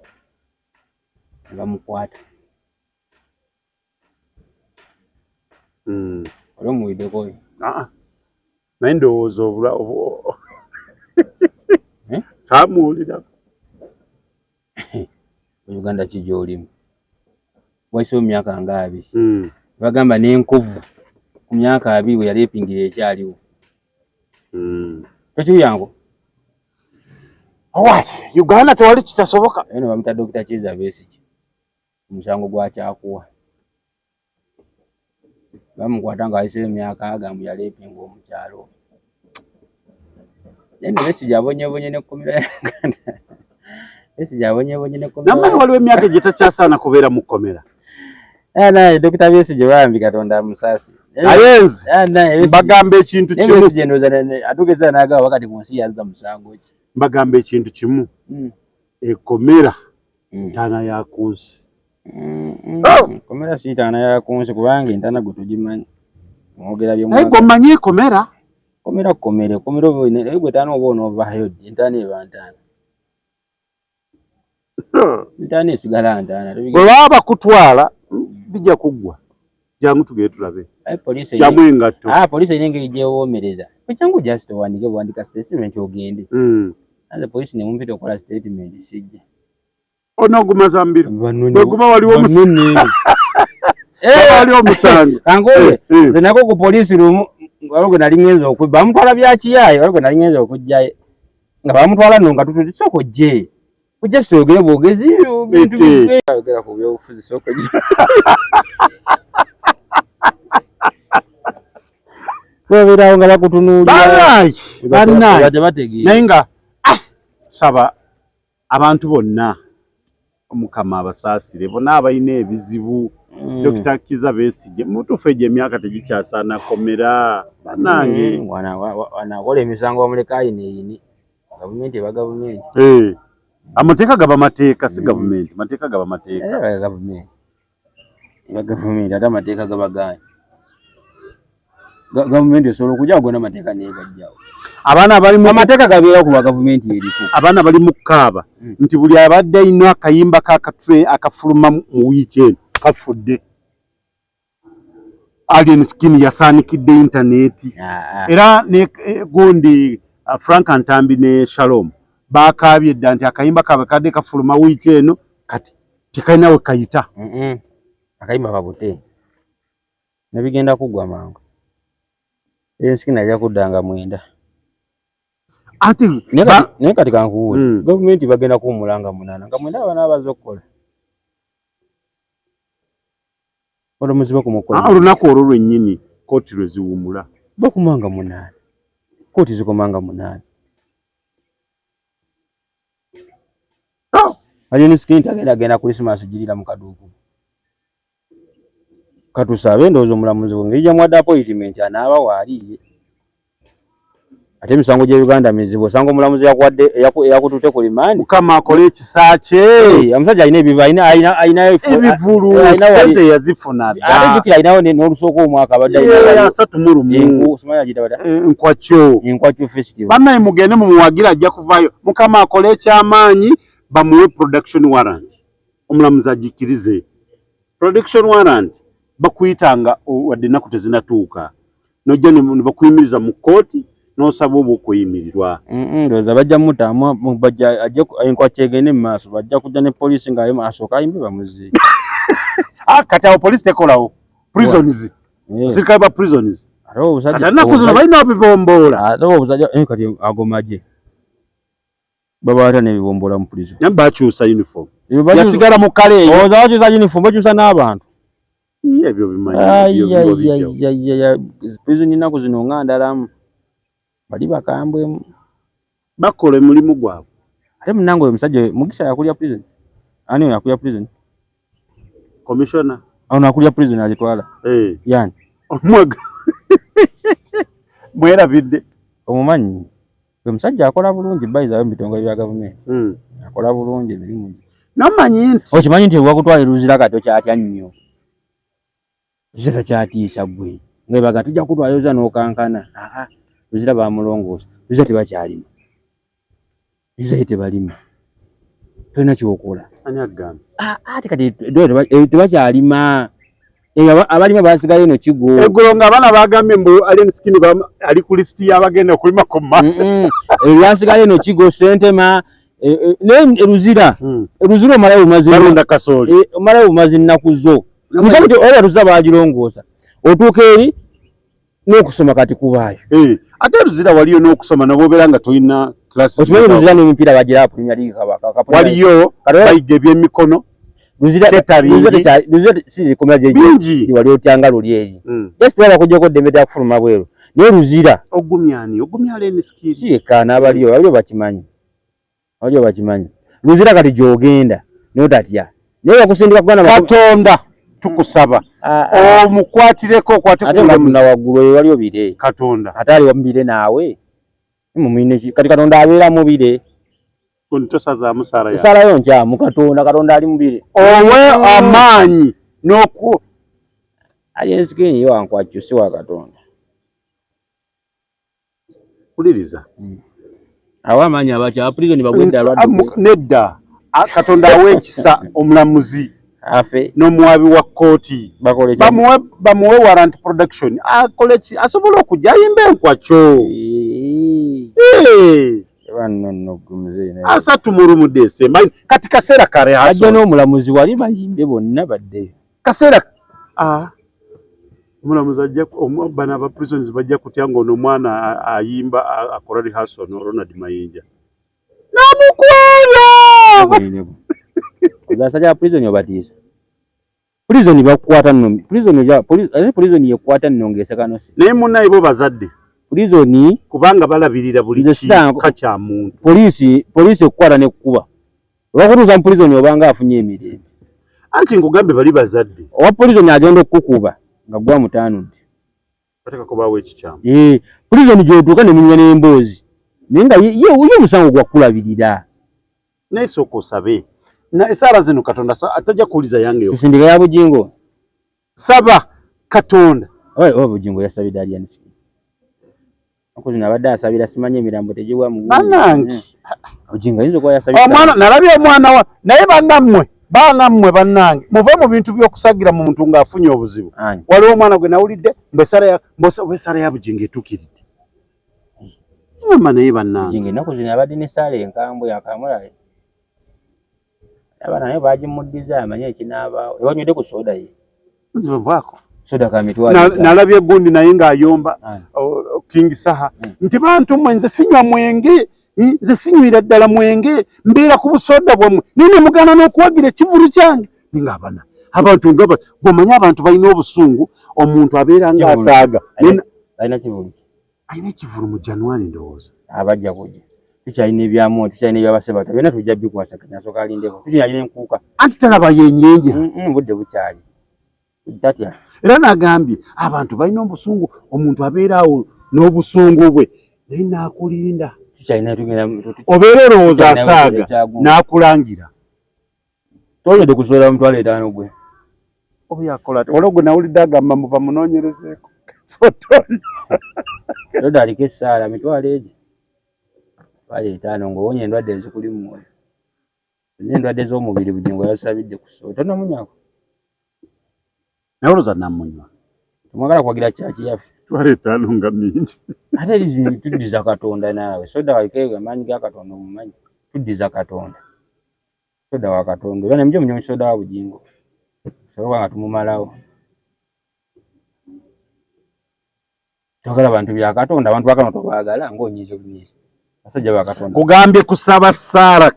ne bamukwata. Oli omuwuliddeko oyo? Naye ndowooza obula saamuwulirako. Uganda ki gy'olimu? Wayiseewo myaka nga 20. Bagamba n'enkovu ku myaka 20 we yaleepingira ekyaliwo. Tokiwuyango? Owaaye, Uganda tewali kitasoboka. Eno bamuyita Dokita Kizza Besigye. Omusango gwa kyakuwa. Bamukwata ng'ayiseewo emyaka agamba yaleepinga omukyalo. Naye nno Besigye abonyeebonye n'ekkomera ya Uganda. Besigye abonyeebonye n'ekkomera. Naye waliwo emyaka egitakyasaana kubeera mu kkomera. Naye Dokita Besigye bambi Katonda amusaasire. Naye nze mbagamba ekintu kimu. Besigye ndowooza atuuka n'agamba wakati ku nsi yazza musango ki. Mbagamba ekintu kimu. Ekkomera ntaana ya ku nsi. Ekkomera si ntaana ya ku nsi kubanga entaana gwe togimanyi. Mwogera bye Naye gwe omanyi ekkomera? Kkomera kkomera, ekkomera oba olina naye gwe ttaano oba onoovaayo ddi? Entaana eba ntaana. Ntaana esigala ntaana. Bwe baba bakutwala bijja kuggwa. Jangu tugende tulabe. Jamu engatto. Ah, poliisi erina engeri gyewoomereza. Ekyangu just owandiike buwandika statement ogende. Nze poliisi ne mumpita okukola statement sijja. Onogumaza mbiro. Bwe guba waliwo omusango. Kangoye nze nako ku poliisi lumu waliwo gwe nali ngenze okubba bamutwala bya kiyaaye waliwo gwe nali ngenze okuggyayo nga bamutwala nno nga tutudde sooka ojje ojja sitoyogere bwogezi bintu ayogera ku byobufuzi sooka ojje babeerawo nga bakutunuulira bannaye naye nga saba abantu bonna Omukama abasaasire bonna abalina ebizibu. Dokita Kiza Besigye mutuufu, egyo emyaka tegikyasaana komera bannange. Wanakola emisango bamuleka ayineyini, gavumenti eba gavumenti. Amateeka gaba mateeka, si gavumenti, mateeka gaba mateeka. Gavumenti eba gavumenti, ate amateeka gaba gaani? Gavumenti esobola okujjawo gonna amateeka negajjawo. Abaana bali mu amateeka gabeera ku lwa gavumenti eriko. Abaana bali mu kukaaba nti buli abadde alina akayimba kakatule akafuluma mu wiiki eno kafudde. Alien Skin yasaanikidde intaneti era ne gundi Frank Ntambi ne Shalom bakaabye dda nti akayimba kaabwe kadde kafuluma wiiki eno kati tekalina we kayita. Akayimba babute nebigenda kuggwa mangu. Alien Skin ajja kudda nga 9. Ate naye kati kankubuuze, gavumenti bagenda kuwummula nga 8 nga 9 abaana bazze okukola. Olunaku olwo lwennyini kooti lwe ziwummula. Bakoma nga 8. Kooti zikoma nga 8. Alien Skin tagenda genda Christmas girira mu kaduuku. Katusabe ndowooza omulamuzi engeri gy'amuwadde appointment anaaba waali. Ate emisango gya Uganda mizibu, osanga omulamuzi yakuwadde eyakututte ku limandi. Mukama akole ekisa kye. Omusajja alina ebivu, alina ebivulu, ssente yazifuna dda. Ate jjukira alinawo n'olusooka omwaka abadde alina 31 Nkwakyo. Nkwakyo festival. Bannaye mugende mumuwagire ajja kuvaayo. Mukama akole ekyamaanyi bamuwe production warrant. Omulamuzi agikkirize. Production warrant bakuyitanga wadde ennaku tezinatuuka. Nojja ne bakuyimiriza mu kkooti n'osaba oba okuyimirirwa. Ndowooza bajja mutaamu bajja ajje enkwakyo egende mu maaso, bajja kujja ne poliisi ng'ayo asooka ayimbe bamuzze. Kati awo poliisi tekolawo. Prisons. Sirikale ba prisons. Kati ennaku zino balina bibomboola. Ate obusajja kati ago magye. Babaata n'ebibombola mu prison. Naye bakyusa uniform. Yasigala mu kale eyo. Oza bakyusa uniform, bakyusa n'abantu. Ebyo bimanyi. Prison ennaku zino nga ndalamu. Bali bakambwemu. Bakola omulimu gwabwe. Ate munnange oyo omusajja Mugisa yakulya prison. Ani oyo akulya prison? Commissioner. Ono akulya prison agitwala. Yani. Omwaga. Mwerabidde. Omumanyi. Omusajja akola bulungi bayiza mu bitongole bya gavumenti. Akola bulungi emirimu gye. Nomanyi nti. Okimanyi nti wakutwala Luzira kati okyatya nnyo. Luzira takyatiisa ggwe. Nga baga tujja kutwala Luzira n'okankana. Luzira bamulongoosa. Luzira tebakyalima. Luzira ye tebalima. Tolina ky'okola. Ani agamba? Ate kati tebakyalima. Abalima basigayo eno Kigo. Eggulo nga abaana bagambye mbu Alien Skin ali ku lisiti y'abagenda okulima ku mma. Byasigayo eno Kigo, Ssentema, naye Luzira. Luzira omalayo bumazi. Balunda kasooli. Omalayo bumazi nnaku zo. Oba Luzira baagirongoosa. Otuuka eri n'okusoma kati kubaayo. Ate Luzira waliyo n'okusoma n'obeera nga tolina classes. Okimanyi Luzira n'emipiira bagira Premier League kabaka. Waliyo bayiga ebyemikono. Luzira si komera gye wali otyanga luli eri. Just baba kujjako ddembe lya kufuluma bweru. Naye Luzira. Ogumya ani? Ogumya Alien Skin. Si yekka n'abaliyo, abaliyo bakimanyi. Abaliyo bakimanyi. Luzira kati gy'ogenda n'otatya. Naye bakusindika kuganda Katonda tukusaba. Omukwatireko okwate ku mulamuzi. Ate waggulu eyo waliyo bire. Katonda. Ate ali mubire naawe. Kati Katonda abeera mubire. Tosazaamu ssaala yange. Ssaala yo nkyamu Katonda, Katonda ali mubire. Owe amaanyi n'oku Alien Skin ye wankwakyo si wa Katonda. Wuliriza. Awa amaanyi abakya prison bagwedde alwadde. Nedda. Katonda awe ekisa omulamuzi. Afe. N'omuwaabi wa kkooti. Bakole ki? Bamuwe warrant production akole ki asobole okujja ayimbe enkwakyo. Eh. Eh. Eba nno nno gwe muzeeyi naye. 31 Desemba kati kaseera kare Ajja n'omulamuzi wali bayimbe bonna baddeyo. Kaseera omulamuzi ajja bano aba prisons bajja kutya ng'ono omwana ayimba akola rehearsal no Ronald Mayinja namukwaya. Abasajja ba prison obatiisa. Prison bakukwata nno, prison ya ate prison yekwata nno ng'eseka no si. Naye munnaye bo bazadde. Prison kubanga balabirira buli Nze kika kya muntu. Poliisi ekukwata n'ekkuba. Bakutuusa mu prison obanga afunye emirembe. Anti nkugambe bali bazadde. Owa prison agenda okukukuba nga gwa mutaanudde. Bateeka kubaawo ekikyamu. Prison gy'otuuka ne munywa n'emboozi. Naye nga ye omusango gwa kukulabirira. Naye sooka osabe. Na essaala zino Katonda atajja kuwuliza yange yokka. Tusindika ya Bujingo. Saba Katonda. Oba Bujingo yasabidde Alien Skin. Ennaku zino abadde asabira simanyi emirambo tegiwa mu bungi. Bannange. Bujingo ayinza okuba yasabye Omwana, nalabye omwana wa, naye bannammwe bannange, muve mu bintu by'okusagira mu muntu ng'afunye obuzibu. Ani? Waliwo omwana gwe nawulidde mbu essaala ya Bujingo etuukiridde. Ngamba naye bannange. Bujingo ennaku zino abadde n'essaala enkambwe yakamulale. Abaana naye baagimuddiza amanye ekinaabaawo. Ewanywedde ku soda ye. Nze nvaako. Soda ka mitwalo etaano. Nalabye gundi naye ng'ayomba, Ani? King Saha. Nti bantu mmwe nze sinywa mwenge, nze sinywira ddala mwenge, mbeera ku busoda bwammwe. Naye ne mugaana n'okuwagira ekivvulu kyange. Naye ng'abana, abantu nga bw'omanyi abantu balina obusungu, omuntu abeera ng'asaaga. Alina kivvulu ki? Alina ekivvulu mu January ndowooza. Abajja kujja. Tukyalina ebyamu, tukyalina ebyabasebata, byonna tujja bikwasaganya, asooka alindeko. Tukyalina enkuuka. Anti talaba yenyenje. Budde bukyali. Tatya. Era n'agambye abantu balina obusungu, omuntu abeera awo n'obusungu bwe, naye n'akulinda. Tukyalina tugenda Obeera olowooza tukyalina asaaga, ekyagungu. n'akulangira. Toyodde kusoola mutwalo etaano gwe. Oyo akola ati, waliwo gwe nawulidde agamba mbu bamunoonyerezeeko. Sotoyo. Soda aliko essaala mitwalo egi. Mitwalo etaano ng'owonya endwadde ezikuli mu mwoyo. Zonna endwadde z'omubiri Bujingo yazisabidde ku ssooda. Tonnamunywako? Naye olowooza namunywa. Temwagala kuwagira kyaki yaffe. Mitwalo etaano nga mingi. Ate eri tuddiza Katonda naawe. Soda waliko amaanyi ga Katonda omumanyi. Tuddiza Katonda. Soda wa Katonda. Era ne mujje munywe soda wa Bujingo. Tusobola nga tumumalawo. Twagala abantu bya Katonda, abantu ba Katonda tobaagala ng'onyiiza obunyiizi. Basajja ba Katonda. Kugambye kusaba Sara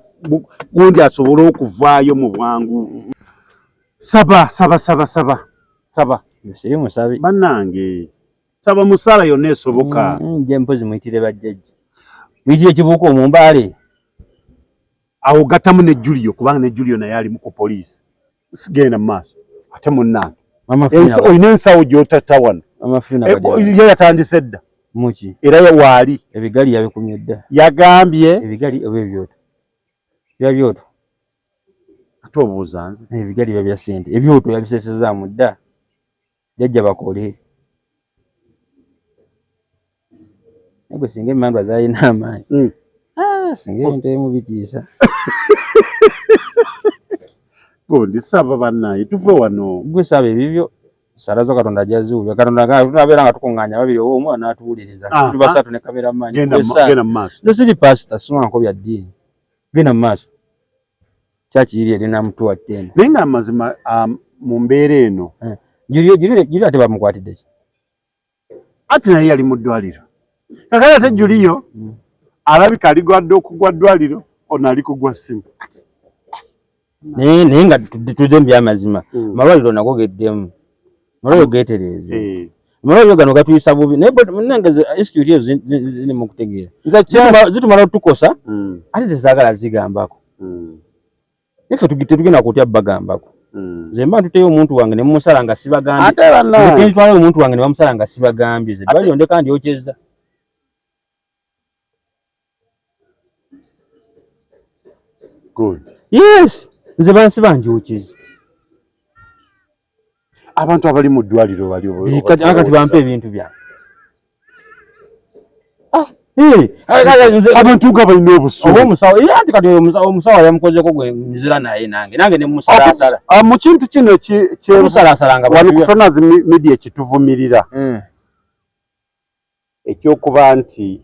gundi asobole okuvaayo mu bwangu. Saba, saba, saba, saba, saba. Siri musabi. Bannange, saba mu ssaala yonna esoboka. Nje mpozi muyitire bajjajja. Muyitire Kibuuka Omumbaale. Awo gattamu ne Julio, kubanga ne Julio naye ali mu ku poliisi. Sigenda mu maaso. Ate munnange. Mama Fina Olina ensawo gy'otatta wano. Mama Fina bajja. Ye yatandise dda. Muki? Era ye waali. Ebigali yabikumye dda. Yagambye. Ebigali oba ebyoto? Biba byoto. Ate obuuza nze. Ebigali biba bya ssente. Ebyoto yabisesezaamu dda. Jjajja bakole. Naye gwe singa emmandwa zaalina amaanyi. Singa ebintu ebimu bitiisa. Gundi saba bannaye tuve wano. Gwe saba ebibyo. Sala zo Katonda ajja ziwulira. Katonda tunabeera nga tukuŋŋaanya babiri oba omu anaatuwuliriza. Tuli basatu ne cameraman. Genda Gwe sala. mu maaso. Nze siri pastor, simanko bya ddiini. Genda mu maaso. Kyaki iri erina mutuwa ttenda. Naye nga amazima, mu mbeera eno. Julio ate bamukwatidde ki? Ate naye yali mu ddwaliro. Kakati ate Julio alabika aligwadde okugwa ddwaliro, ono ali kugwa ssimu. Naye nga tudde mu by'amazima. Amalwaliro nago geddemu. Amalwaliro geetereeze. Amalwaliro gano gatuyisa bubi. Naye munnange institute ezo ziri mu kutegeera. Nze Zitumala otukosa, ate tezaagala zigambako. Naye ffe tetugenda kutya bagambako. Nze mba ntuteyo omuntu wange ne mumusala nga sibagambye. Ate bannange. Nze ntwalayo omuntu wange ne bamusala nga sibagambye. Nze ddwaliro ndeka ndyokyezza. Good. Yes, nze bansiba njokyeza. Abantu abali mu ddwaliro bali Kati bampe ebintu byange. Abantu nga balina obusungu. Oba omusawo, era anti kati omusawo yamukozeko gwe nzira naye nange nange ne musalasala. Ah, mu kintu kino kyemusalasala nga wano ku Tonazi Media kituvumirira. Ekyokuba nti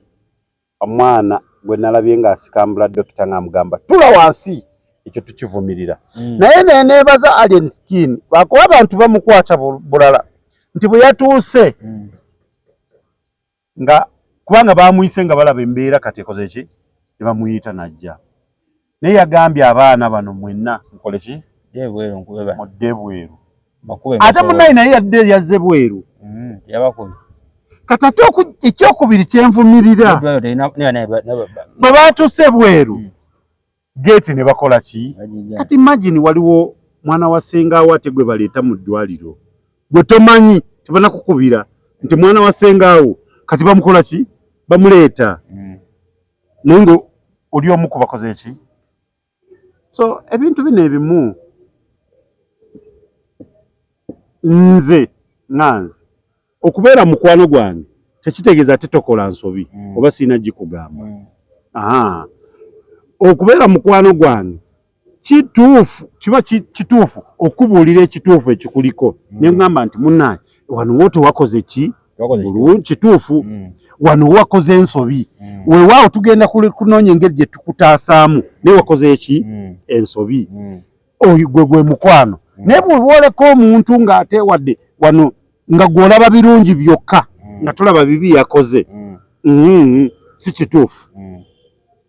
omwana gwe nalabye ng'asikambula dokita ng'amugamba tula wansi, ekyo tukivumirira. Naye neneebaza Alien Skin lwakuba abantu bamukwata bulala nti bwe yatuuse nga kubanga bamuyise nga balaba embeera kati ekoze ki, ne bamuyita najja, naye yagambye abaana bano mwenna mukole ki, mudde bweru, ate munnaye naye yadde yazze bweru. Kati ate ekyokubiri kyenvumirira, bwe batuuse bweru geeti ne bakola ki? Kati imagine waliwo mwana wa ssengaawo ate gwe baleeta mu ddwaliro gwe tomanyi, tebanakukubira nti mwana wa ssengaawo, kati bamukola ki? Bamuleeta naye nga oli omu ku bakoze ki? So ebintu bino ebimu nze nga nze okubeera mukwano gwange tekitegeeza ate tokola nsobi oba sirina gikugamba. Okubeera mukwano gwange kituufu, kiba kituufu okubuulira ekituufu ekikuliko, ne ngamba nti munnaye wano wo tewakoze ki bulungi, kituufu wano wakoze ensobi, weewaawo tugenda kunoonya engeri gye tukutaasaamu, naye wakoze eki ensobi. Oyo gwe gwe mukwano. Naye bw'oleka omuntu ng'ate wadde wano nga gw'olaba birungi byokka nga tolaba bibi yakoze, si kituufu.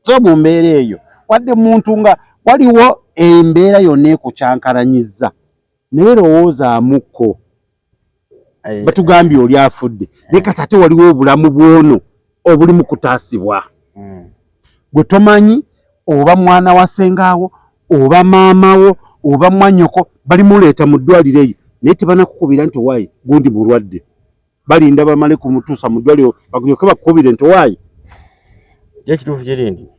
So mu mbeera eyo wadde muntu nga waliwo embeera yonna ekukyankalanyizza, naye lowoozaamuko batugambye oli afudde, naye kati ate waliwo obulamu bwono obuli mu kutaasibwa gwe tomanyi, oba mwana wa ssengaawo oba maamawo oba mwannyoko balimuleeta mu ddwaliro eyo, naye tebanakukubira nti owaayi gundi mulwadde, balinda bamale kumutuusa mu ddwaliro bagulyoke bakukubire nti owaayi. Ekituufu kiri nti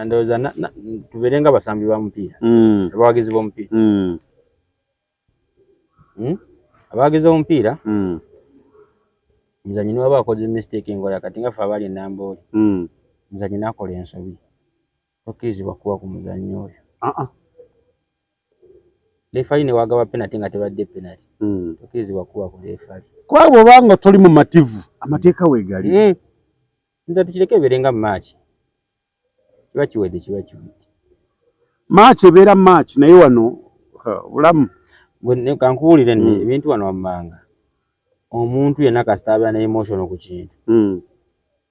ndowooza tubeere nga basambi ba mupiira, abawagizi b'omupiira. Abawagizi b'omupiira, omuzannyi niwaba akoze mistake engola kati nga ffe abali e Namboole, omuzannyi n'akola ensobi, tokkirizibwa kuba ku muzannyi oyo. Referee ne wagaba penalty nga tebadde penalty, tokkirizibwa kuba ku referee. Kuba bw'oba nga toli mumativu, amateeka weegali. Nze tukireke ebeere nga match, kiba kiwedde, kiba kiwedde. Match ebeera match, naye wano bulamu. Kankubuulire nno ebintu wano wammanga, omuntu yenna kasita abeera ne emotion ku kintu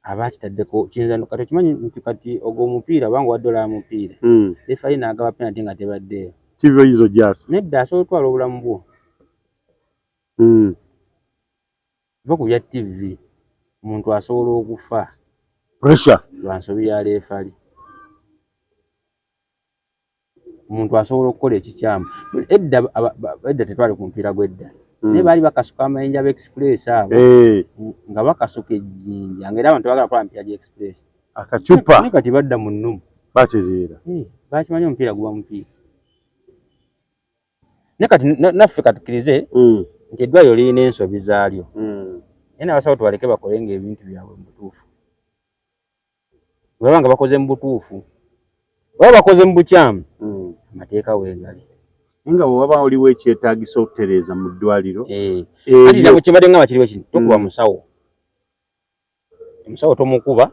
aba akitaddeko kiyinza. Kati okimanyi nti kati ogwo omupiira obanga wadde olaba mupiira, referee n'agaba penalty nga tebaddeeyo, TV oyinza ogyasa. Nedda, asobola otwala obulamu bwo. Va ku bya TV, omuntu asobola okufa pressure lwa nsobi ya referee. Omuntu asobola okukola ekikyamu. Edda edda tetwali ku mupiira gw'edda, naye baali bakasuka amayinja ba Express abo, nga bakasuka ejjinja, nga era abantu tebagala kukola mipiira gya Express. Akacupa. Naye kati badda mu nnumu. Batereera. Bakimanyi omupiira guba mupiira. Naye kati naffe katukkirize nti eddwaliro lirina ensobi zaalyo, naye n'abasawo tubaleke bakole nga ebintu byabwe mu butuufu. Bwe baba nga bakoze mu butuufu oba bakoze mu bukyamu, amateeka weegali. Naye nga bwe waba waliwo ekyetaagisa okutereeza mu ddwaliro, Anti nabo kyembadde ngamba kiriwo kino, tokuba musawo, omusawo tomukuba,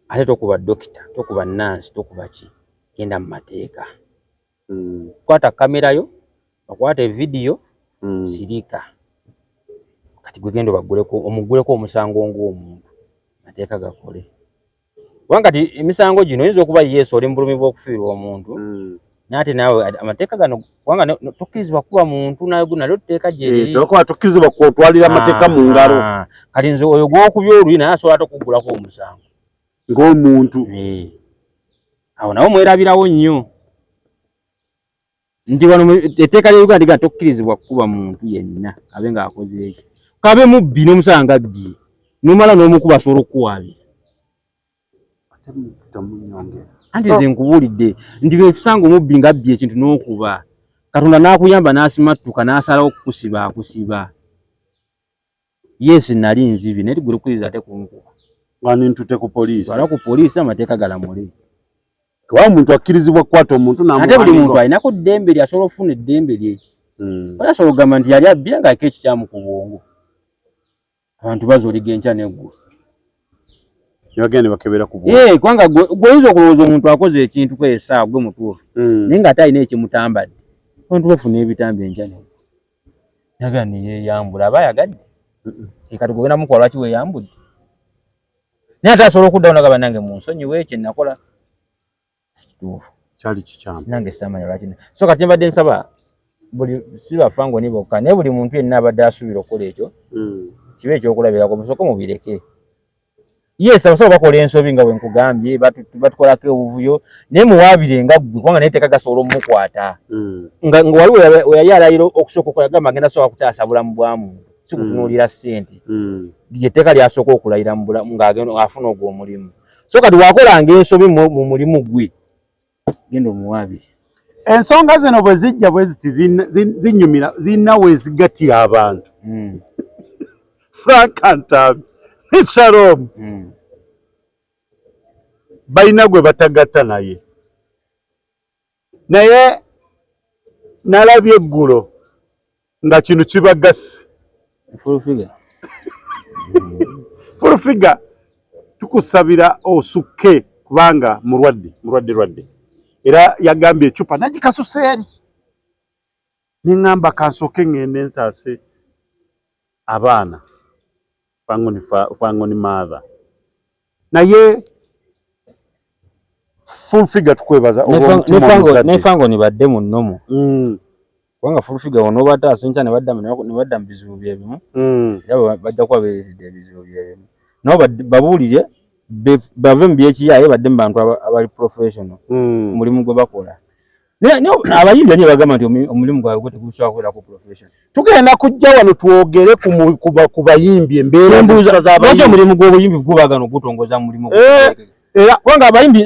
ate tokuba dokita, tokuba nansi, tokuba ki, genda mu mateeka. Kwata kamera yo, bakwate vidiyo, sirika. Kati gwe genda obagguleko, omugguleko omusango ng'omuntu, mateeka gakole. Kubanga kati emisango gino oyinza okuba yesu oli mu bulumi bw'okufiirwa omuntu, naye ate naawe amateeka gano, kubanga tokkirizibwa kuba muntu, nayo nalyo tteeka gyeriri. Tokuba tokkirizibwa kwotwalira amateeka mu ngalo. Kati nze oyo gw'okubya oluyi naye asobola ate okuggulako omusango ng'omuntu. Awo nawo mwerabirawo nnyo nti wano etteeka lya Uganda ligamba tokkirizibwa kukuba muntu yenna abe ng'akoze eki, kabe mubbi n'omusanga abbye, n'omala n'omukuba asobola okukuwaabira. Anti nze nkubuulidde nti bwe tusanga omubbi ng'abbye ekintu n'okuba Katonda n'akuyamba n'asimattuka n'asalawo okukusiba, akusiba. Yes, nali nzibi, naye gwe kuyiza ate kunkuba. Ngani ntute ku poliisi. Twala ku poliisi, amateeka galamule. Kuba omuntu akkirizibwa kukwata omuntu Ate buli muntu alinako ddembe lye, asobola okufuna eddembe lye. Oli asobola okugamba nti yali abbye ng'aliko ekikyamu ku bwongo. Abantu bazooliga enkya n'eggulo. Ne bagenda ne bakebera ku bwongo. Eh, kubanga gwe oyinza okulowooza omuntu akoze ekintu kwe essaawa gwe mutuufu. Naye ng'ate alina ekimutambadde. Abantu bafuna ebitambi enkya n'eggulo. Naga ne yeeyambula, aba ayagadde. Kati gwe ogenda mukuba lwaki weeyambudde? Naye ate asobola okuddawo n'agamba nange munsonyiwe kye nakola si kituufu. Kyali kikyamu. Nange saamanya lwaki. So kati mbadde nsaba buli si ba Fangoni bokka, naye buli muntu yenna abadde asuubira okukola ekyo, kibe ekyokulabirako, musooke mubireke. Yes, abasawo bakola ensobi nga bwe nkugambye, batukolako obuvuyo, naye muwaabire nga ggwe, kubanga naye etteeka gasobola omukwata. Nga waliwo we yali alayira okusooka okukola, yagamba agenda sooka kutaasa bulamu bwa muntu, si kutunuulira ssente. Lye etteeka ly'asooka okulayira mu bulamu ng'afuna ogwo omulimu. So kati bw'akolanga ensobi mu mulimu gwe, genda omuwaabire. Ensonga zino bwe zijja bwe ziti zinyumira, zirina we zigattira abantu. Frank Ntambi ne Shalom balina gwe batagatta naye. Naye nalabye eggulo nga kino kibagasse. Full figure. Full figure, tukusabira osukke kubanga mulwadde, mulwadde lwadde. Era yagambye eccupa nagikasusa eri. Ne ŋŋamba kansooke ŋŋende ntaase abaana. Fangoni mother. Naye Full figure tukwebaza olw'omutima omuzadde. Ne Fangoni badde mu nnomo. Kubanga Full figure w'onoobataasa enkya ne badda mu bizibu bye bimu. Era bajja kuba beereetedde ebizibu bye bimu. Nabo babuulire bave mu by'ekiyaaye badde mu bantu abali professional. Omulimu gwe bakola. Naye abayimbi ani bagamba nti omulimu gwabwe gwo tegusobola kubeerako professional. Tugenda kujja wano twogere ku bayimbi, embeera z'abayimbi. Omulimu gw'obuyimbi gubaagana ogutongoza mu mulimu. Era kubanga abayimbi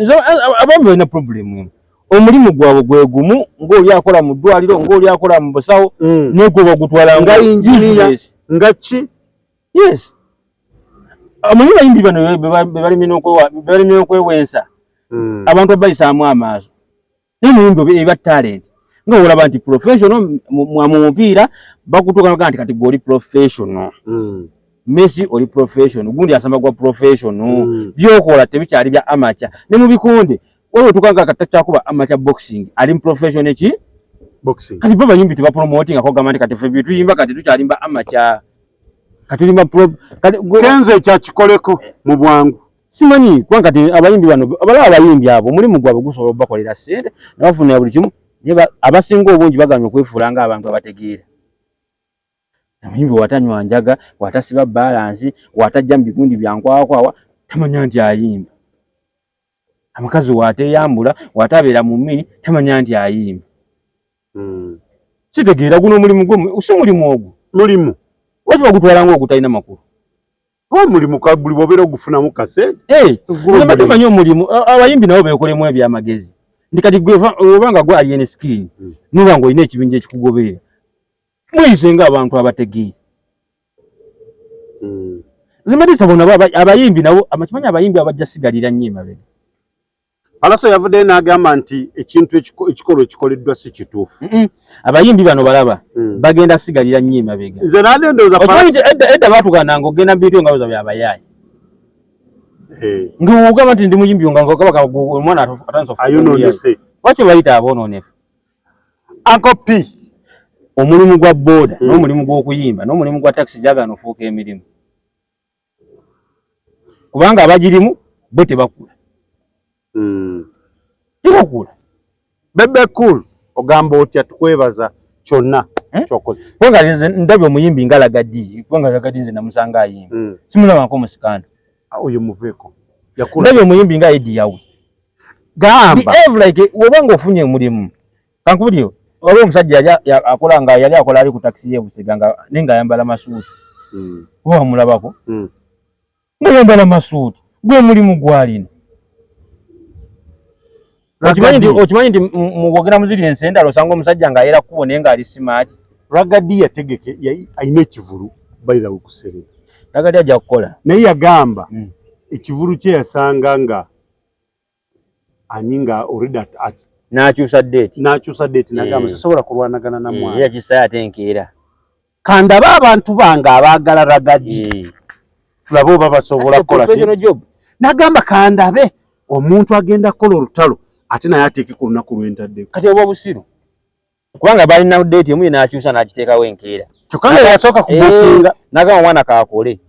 balina problem emu. Omulimu gwabwe gwe gumu ng'oli akola mu ddwaliro, ng'oli akola mu busawo, naye gwe bagutwala nga engineer, nga ki? Yes. Omanyi abayimbi bano be balimye okwewensa. Abantu abayisaamu amaaso. Naye omuyimbi eba talent. Nga olaba nti professional mu mupiira bakutuuka n'ogamba nti kati gwe oli professional. Messi oli professional, gundi asamba gwa professional. By'okola tebikyali bya amateur. Ne mu bikonde waliwo otuuka nga kati takyakuba amateur boxing, ali mu professional ki? Boxing. Kati bo bayimbi tebapromotinga kugamba nti kati ffe bye tuyimba kati tukyalimba amateur. Kati tulimba pro kati Kenzo ekyakikoleko mu bwangu. Simanyi kubanga kati abayimbi bano abalala abayimbi abo omulimu gwabwe gusobola okubakolera ssente ne bafunira buli kimu, naye abasinga obungi bagaanye okwefuula ng'abantu abategeera. Omuyimbi bw'atanywa njaga, bw'atasiba balansi, bw'atajja mu bigundi bya nkwakwawa, tamanya nti ayimba. Omukazi bw'ateeyambula, bw'atabeera mu mmini, tamanya nti ayimba. Kitegeera guno omulimu gwo si mulimu ogwo. Mulimu. Lwaki bagutwala ng'ogutalina makulu? Omulimu buli bw'obeera ogufunamu kasente. Mbadde manyi omulimu, abayimbi nabo beekolemu ebyamagezi. Nti kati gwe oba nga gwe Alien Skin, n'oba ng'olina ekibinja ekikugoberera, mweyise ng'abantu abategeera. Nze mbadde nsaba nabo abayimbi nabo, kimanyi abayimbi abo bajja sigalira nnyo emabega. Pallaso yavuddeyo n'agamba nti ekintu ekikolwa ekikoleddwa si kituufu. Abayimbi bano balaba bagenda sigalira nnyo emabega. Nze nadde ndowooza Okimanyi edda baatugaana ng'ogenda mu bintu nga byabayaaye. Ng'ogamba nti ndi muyimbi nga ng'ogamba omwana atandise okufuuka Ayonoonese. Lwaki bayita aboonoonefu? Uncle P. Omulimu gwa booda n'omulimu gw'okuyimba n'omulimu gwa takisi gyagaana ofuuka emirimu. Kubanga abagirimu bo tebakula. Tebakula. Bebe Cool ogamba otya tukwebaza kyonna ky'okoze. Kubanga nze ndabye omuyimbi nga Ragga Dee, kubanga Ragga Dee nze namusanga ayimba. Simulabangako mu scandal. Oyo muveeko. Ndabye omuyimbi nga Eddy Yawe. Gamba. Behave like oba ng'ofunye omulimu. Kankubulire, waliwo omusajja yali akola nga yali akola ali ku takisi y'e Busega nga naye ng'ayambala masuuti. Oba wamulabako? Ng'ayambala masuuti. Gwe mulimu gw'alina. Okimanyi nti mu bwogera mu ziri ensi endala osanga omusajja ng'ayera kkubo naye ng'ali smart. Ragga Dee yategeke alina ekivulu by the way ku Serena. Ragga Dee ajja kukola. Naye yagamba ekivulu kye yasanga nga ani nga already n'akyusa date. N'akyusa date, n'agamba sisobola kulwanagana na mwana. Yakisaayo ate enkeera. Kandabe abantu bange abaagala Ragga Dee, tulabe oba basobola kukola ki. N'agamba kandabe omuntu agenda kukola olutalo ate naye ateeke ku lunaku lw'entaddeko. Kati oba busiru, kubanga balina date emu, ye n'akyusa n'agiteekawo enkeera. Kyokka nga yasooka kubukinga. N'agamba omwana kaakole.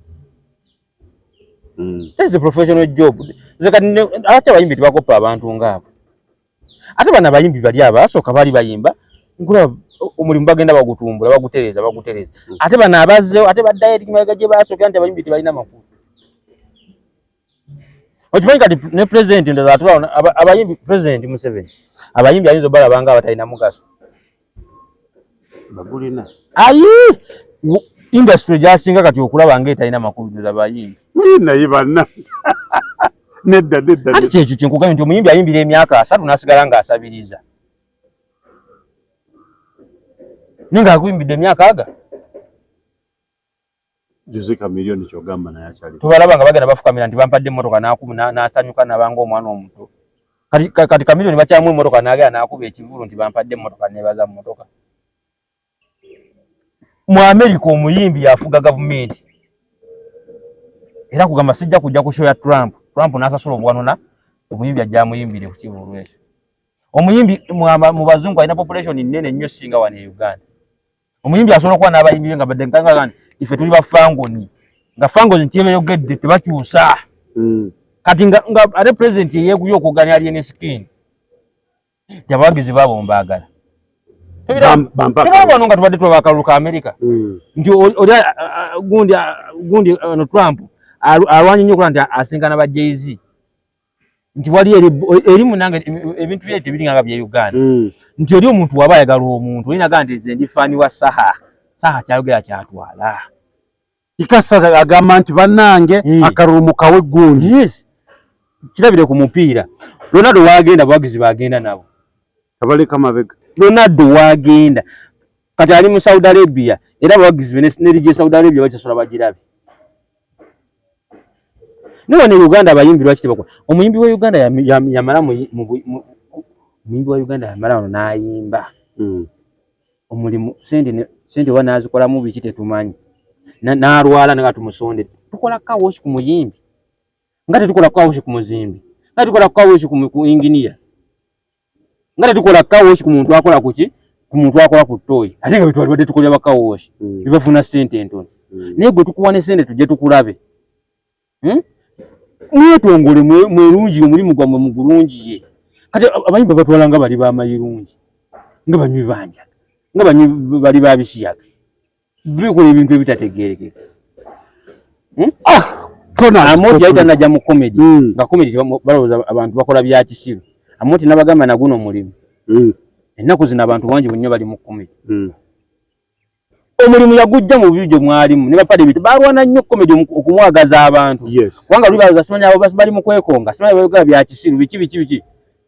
That is a professional job. Nze kati ate abayimbi tebakoppa abantu ngaabo. Ate bano abayimbi bali abasooka baali bayimba nkulaba omulimu bagenda bagutumbula, bagutereeza, bagutereeza. Ate bano abazzeewo ate baddayo eri mabega gye basookera nti abayimbi tebalina makulu. Okimanyi kati ne pulezidenti ndowooza atula abayimbi, Pulezidenti Museveni abayimbi ayinza obalaba nga abatalina mugaso. Bagulina. Ayi, industry gyasinga kati okulaba nga etalina makulu ndowooza bayimbi. Naye banna, nedda, nedda. Ati kyekyo kyenkugambye nti omuyimbi ayimbira emyaka 30 n'asigala ng'asabiriza, naye ng'akuyimbidde emyaka aga. Jose Chameleone kyogamba naye akyali. Tubalaba nga bagenda bafukamira nti bampadde emmotoka, n'asanyuka nabanga omwana omuto. Kati Chameleone bakyamu emmotoka n'agenda n'akuba ekivulu nti bampadde emmotoka, nebaza mmotoka. Mu America omuyimbi yafuga gavumenti, era kugamba sijja kujja ku show ya Trump, Trump n'asasula obuwanona omuyimbi ajja amuyimbire ku kivulu ekyo. Omuyimbi mu bazungu alina population nnene nnyo singa wano e Uganda. Omuyimbi asobola okuba n'abayimbi be nga badde nga nti ife tuli ba Fangoni, nga Fangoni nti tebakyusa. Kati nga ate president yeyeguye okuganya Alien Skin nti abawagizi baabo mbaagala. Tebiraba wano nga tubadde tulaba akalulu ka Amerika nti oli gundi gundi no Trump alwanye nnyo okulaba nti asinkana ba Jay-Z, nti wali eri munange ebintu bye tebiri nga bye Uganda, nti eri omuntu waba ayagala omuntu olinaga nti nze ndi fan wa Saha, Saha kyayogera kyatwala. Kikasa agamba nti bannange akalulu mukawe gundi. Yes, kirabire ku mupiira, Ronaldo wagenda abawagizi bagenda nabo. Abaleka mabega. Ronaldo wagenda kati ali mu Saudi Arabia, era abawagizi be ne ligi Saudi Arabia bakisobola bagirabe. Ne wano e Uganda abayimbi lwaki tebakola? Omuyimbi wa Uganda yamala omuyimbi wa Uganda yamala wano n'ayimba omulimu, sente wa n'azikolamu biki tetumanyi, n'alwala nga tumusonde. Tukola car wash ku muyimbi nga tetukola car wash ku muzimbi, nga tetukola car wash ku engineer, nga tetukola car wash ku muntu akola kuki, ku muntu akola ku toyi, ate nga betwalibadde tukolera ba car wash bebafuna sente entono. Naye gwe tukuwa ne sente tujje tukulabe. Mwetongole, mwerungi omulimu gwammwe mugulungiye. Kati abayimbi babatwala nga bali bamayirungi, nga banywi banjaga, nga banywi bali babisiyaga, bikola ebintu ebitategeerekeka. Amooti yali tanajja mu comedy, nga comedy balowooza abantu bakola bya kisiru. Amooti n'abagamba naguno omulimu. Ennaku zino abantu bangi nnyo bali mu comedy. Omulimu yagujja mu bibi gye mwalimu ne bapade bitu balwana nnyo comedy okumwagaza abantu. Kubanga luli balowooza simanyi abo bali mu kwekonga, simanyi bayogera bya kisiru biki biki biki.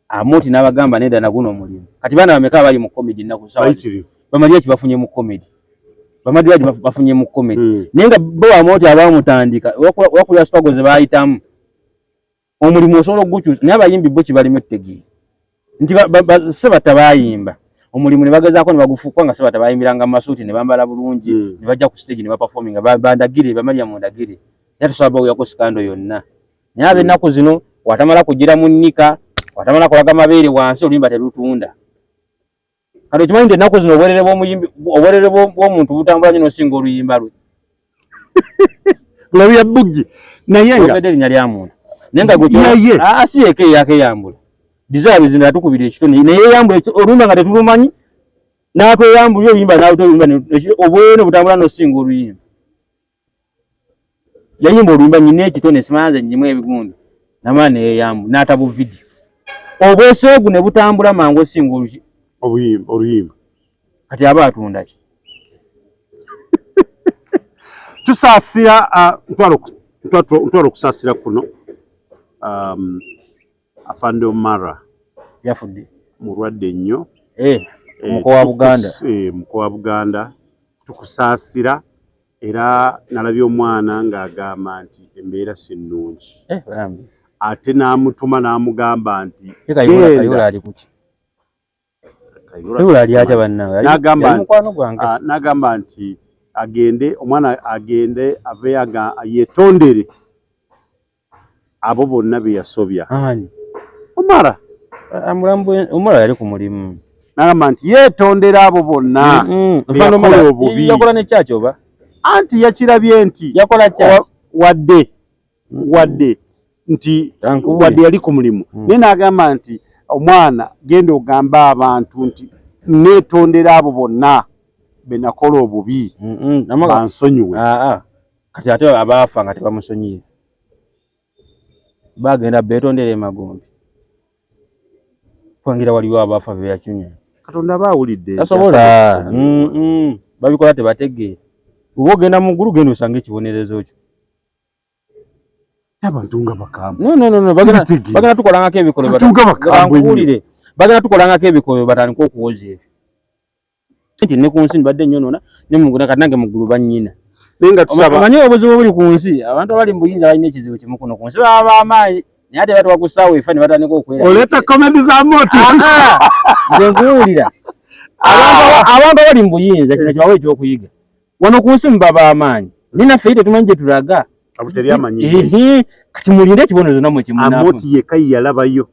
Amooti n'abagamba nedda naguno omulimu. Kati baana bameka abali mu comedy ennaku ssaawa zino? Bamali ki bafunye mu comedy? Bamadi baki bafunye mu comedy? Naye nga bo Amooti abaamutandika wakulira struggle ze baayitamu, omulimu osobola okugukyusa. Naye abayimbi bo kibalimu ettegeera nti Sebatta baayimba omulimu ne bagezaako ne bagufuuka nga Sebatta bayimbiranga mu masuuti ne bambala bulungi ne bajja ku stage ne baperforminga bandagire bamalya mu ndagire, era tosobola bawuyako scandal yonna. Naye ab'ennaku zino watamala kugira mu nnika, watamala kulaga mabeere wansi, oluyimba terutunda. Kati okimanyi nti ennaku zino obwerere bw'omuyimbi, obwerere bw'omuntu butambula nnyo n'osinga oluyimba lwe. Lobya buggi naye nga Oyogedde erinnya lya muntu naye nga gwe Naye. Si yeka eyakeyambula. Desire Luzinda yatukubira ekitone naye yeyambula oluyimba nga tetulumanyi, n'atweyambulira oluyimba n'atweyambula obwerere butambula n'osinga oluyimba. Yayimba oluyimba nyina ekitone simanyi nze nnyimu ebigundi namala neyeyambula n'ata bu video obweseegu ne butambula mangu osinga oluyimba. Kati aba atunda ki? Tusaasira, ntwala okusaasira kuno. Afande Omara yafudde, mulwadde nnyo. Omuko wa Buganda. Muko wa Buganda, tukusaasira. Era nalabye omwana ng'agamba nti embeera si nnungi, ate n'amutuma n'amugamba nti n'agamba nti agende, omwana agende aveeyo yeetondere abo bonna be yasobya. Omara Omara yali ku mulimu, n'agamba nti yeetondera abo bonna be yakola obubi. Yakola ne kyaki oba? Anti yakirabye nti yakola kyaki wadde wadde nti wadde yali ku mulimu, naye n'agamba nti omwana genda ogamba abantu nti neetondera abo bonna be nakola obubi bansonyiwe. Kati ate abaafa nga tebamusonyiye bagenda beetondera emagombe, kwangira waliwo abaafa be yacunya. Katonda aba awulidde. Tasobola, babikola tebategeera. Oba ogenda mu ggulu genda osanga ekibonerezo kyo. Abantu nga bakambwe. No, no, no, no. Bagenda tukolangako ebikolwa. Bankuwulire. Bagenda tukolangako ebikolwa batandike okuwoza ebyo. Nti ne ku nsi mbadde nnyonoona ne mu ggulu, kati nange mu ggulu bannyina. Omanyi obuzibu obuli ku nsi, abantu abali mu buyinza balina ekizibu kimu kuno ku nsi, baba b'amaanyi naye ate batuwa ku ssaawa efa ne batandika okwera. Oleeta komedi za moto. Nze nkuwulira. Abantu abali mu buyinza kino kibawe ekyokuyiga. Wano ku nsi muba b'amaanyi naye naffe tetumanyi gye tulaga. Kati mulinde ekibonerezo nammwe kyemunaafuna. Amoti yekka ye yalabayo.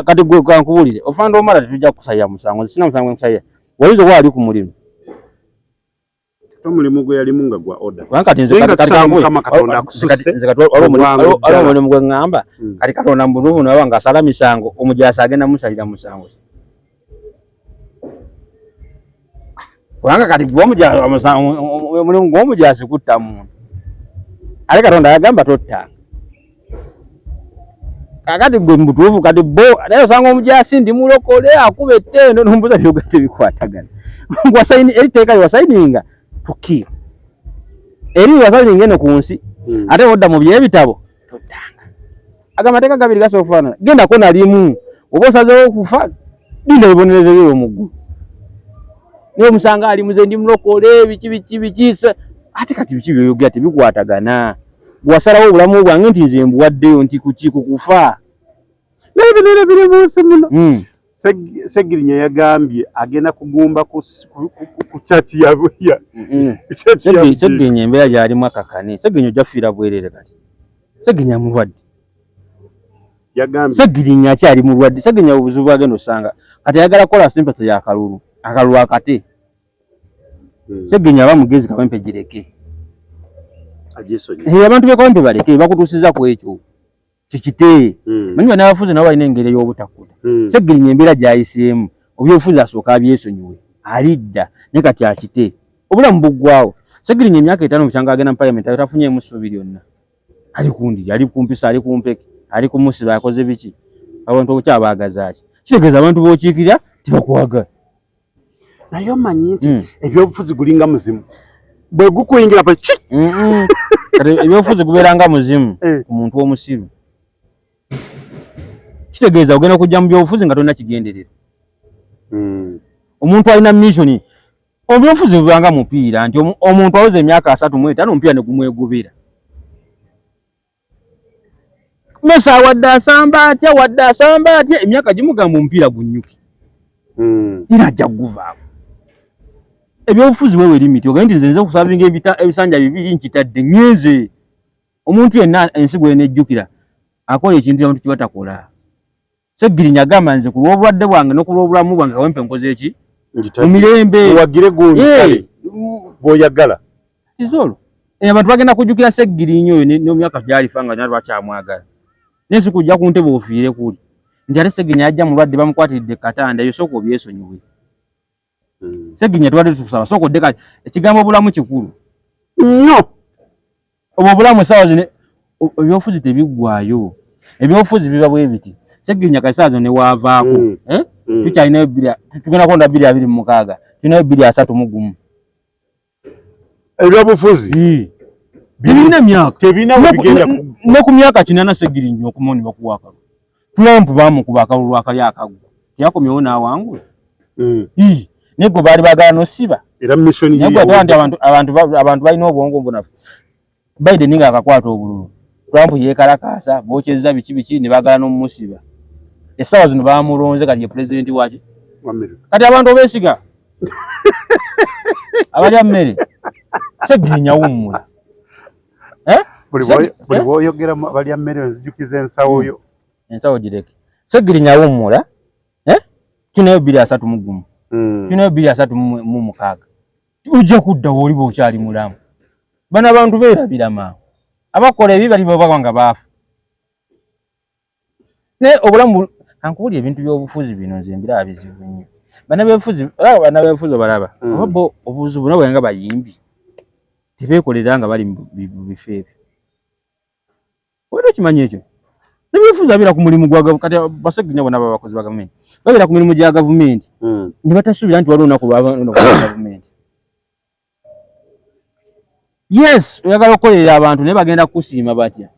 Kati gwe kankubuulire, ofanda Omara tetujja kukusalira musango, nze sirina musango gwe nkusalira. Wayinza okuba wali ku mulimu. Omulimu gwe yalimu nga gwa order. Kubanga kati nze kati waliwo omulimu gwe ŋŋamba, kati Katonda mu butuufu nawe ng'asala misango, omujaasi agenda musalira musango. Kubanga kati omulimu gw'omujaasi kutta muntu, ate Katonda yagamba tottanga. Kakati gwe mu butuufu kati bo naye osanga omujaasi ndi mulokole akuba ettendo n'ombuuza byogera tebikwatagana. Wasaini eri tteeka lye wasayininga tukiira eri wasayininga eno ku nsi, ate wodda mu by'ebitabo tottanga. Ago amateeka gabiri gasobola okufaanana, gendako na limu oba osazeewo okufa linda ebibonerezo byo mu ggulu. Naye omusanga ali muze ndi mulokole biki biki biki, ate kati biki by'oyogera tebikwatagana. Wasalawo obulamu bwange nti nze mbuwaddeyo nti kuki ku kufa. Naye bino era biri mu nsi muno. Ssegirinya yagambye agenda kugumba ku church ya Ssegirinya embeera gy'alimu akakane. Ssegirinya ojja kufiira bwereere kati. Ssegirinya mulwadde. Yagambye Ssegirinya akyali mulwadde. Ssegirinya obuzibu bw'agenda osanga kati ayagala kukola sympathy y'akalulu. Akalulu akate. Ssegirinya aba mugezi Kawempe gireke. Abantu b'e Kawempe baleke bakutuusiza ku ekyo. Kikite. Manyi bannabyabufuzi nabo balina engeri ey'obutakkuta. Ssegirinya embeera gy'ayiseemu ebyobufuzi asooka abyesonyiwe alidda naye kati akite. Obulamu buggwaawo. Ssegirinya emyaka 5 bukyanga agenda mu parliament ayo tafunyeemu ssuubi lyonna. Ali ku ndiri, ali ku mpisa, ali ku mpeke, ali ku musiba, akoze biki? Abantu okyabaagaza ki? Kitegeeza abantu b'okiikirira tebakwagala. Naye omanyi nti ebyobufuzi gulinga muzimu bwe gukuyingira pa ki? Kati ebyobufuzi gubeera nga muzimu ku muntu omusiru. Kitegeeza ogenda kujja mu byobufuzi nga tolina kigendererwa. Omuntu alina mission. Ebyobufuzi bubanga mupiira nti omuntu aweza emyaka 35 omupiira ne gumwegubira. Messi wadde asamba atya, wadde asamba atya, emyaka gimugamba omupiira gunnyuke. Era ajja kuguvaako. Ebyobufuzi wewe limit, ogende nti nze nze okusavinga ebisanja bibiri nkitadde ngenze. Omuntu yenna ensi gwenejjukira akola ekintu abantu kye batakola. Ssegirinya agamba nze ku lw'obulwadde bwange ne ku lw'obulamu bwange Kawempe nkoze ki? Mu mirembe. Muwagire gundi kale bw'oyagala. Kizolo. Abantu bagenda kujjukira Ssegirinya oyo n'emyaka gy'alifa nga nalwo bakyamwagala. Naye si kujja ku ntebe ofiire kuli. Nti ate Ssegirinya yajja mulwadde bamukwatiridde katanda, eyo sooka obyesonyiwe. Ssegirinya tubadde tukusaba sooka odde kale ekigambo obulamu kikulu. Nnyo. Obwo obulamu essaawa zino ebyobufuzi tebiggwaayo. Ebyobufuzi biba bwe biti. Ssegirinya kati essaawa zino ne waavaako. Tukyalinayo bbiri, tugenda kulonda 2026, tulinayo 2031. Ebyobufuzi Tebirina myaka. Tebirina we bigenda ku- Ne ku myaka 8 Ssegirinya okumawo ne bakuwa akalulu. Trump baamukuba akalulu akali akaggwa. Teyakomyewo n'awangula. Naye gwe baali baagala n'osiba. Era mission ye nti abantu balina obwongo bunafu. Biden nga akakwata obululu, Trump yeekalakaasa, bookyezza biki biki ne baagala n'omumusiba. Essaawa zino bamulonze kati ye pulezidenti waki. Kati abantu obeesiga abalya mmere. Segirinya wummula. Buli bw'oyogera balya mmere nzijukiza ensawo yo. Ensawo gireke. Segirinya wummula. Tunayo 2031. Tunayo 2036. Ojja kudda w'oli bw'okyali mulamu. Bano abantu beerabira mangu. Abakola ebi bali baba nga baafa. Naye obulamu kankuwulira ebintu by'obufuzi bino nze mbiraba bizibu nnyo. Bannabyabufuzi obalaba. Oba bo obuzibu nabo nga bayimbi. Tebeekolera nga bali mu bifo ebyo. Obadde okimanyi ekyo? Ebyobufuzi babeera ku mulimu gwa kati Basegirinya bonna baba bakozi ba gavumenti. Babeera ku mirimu gya gavumenti. Ne batasuubira nti waliwo olunaku lwa gavumenti. Yes, oyagala okukolerera abantu naye bagenda kukusiima batya?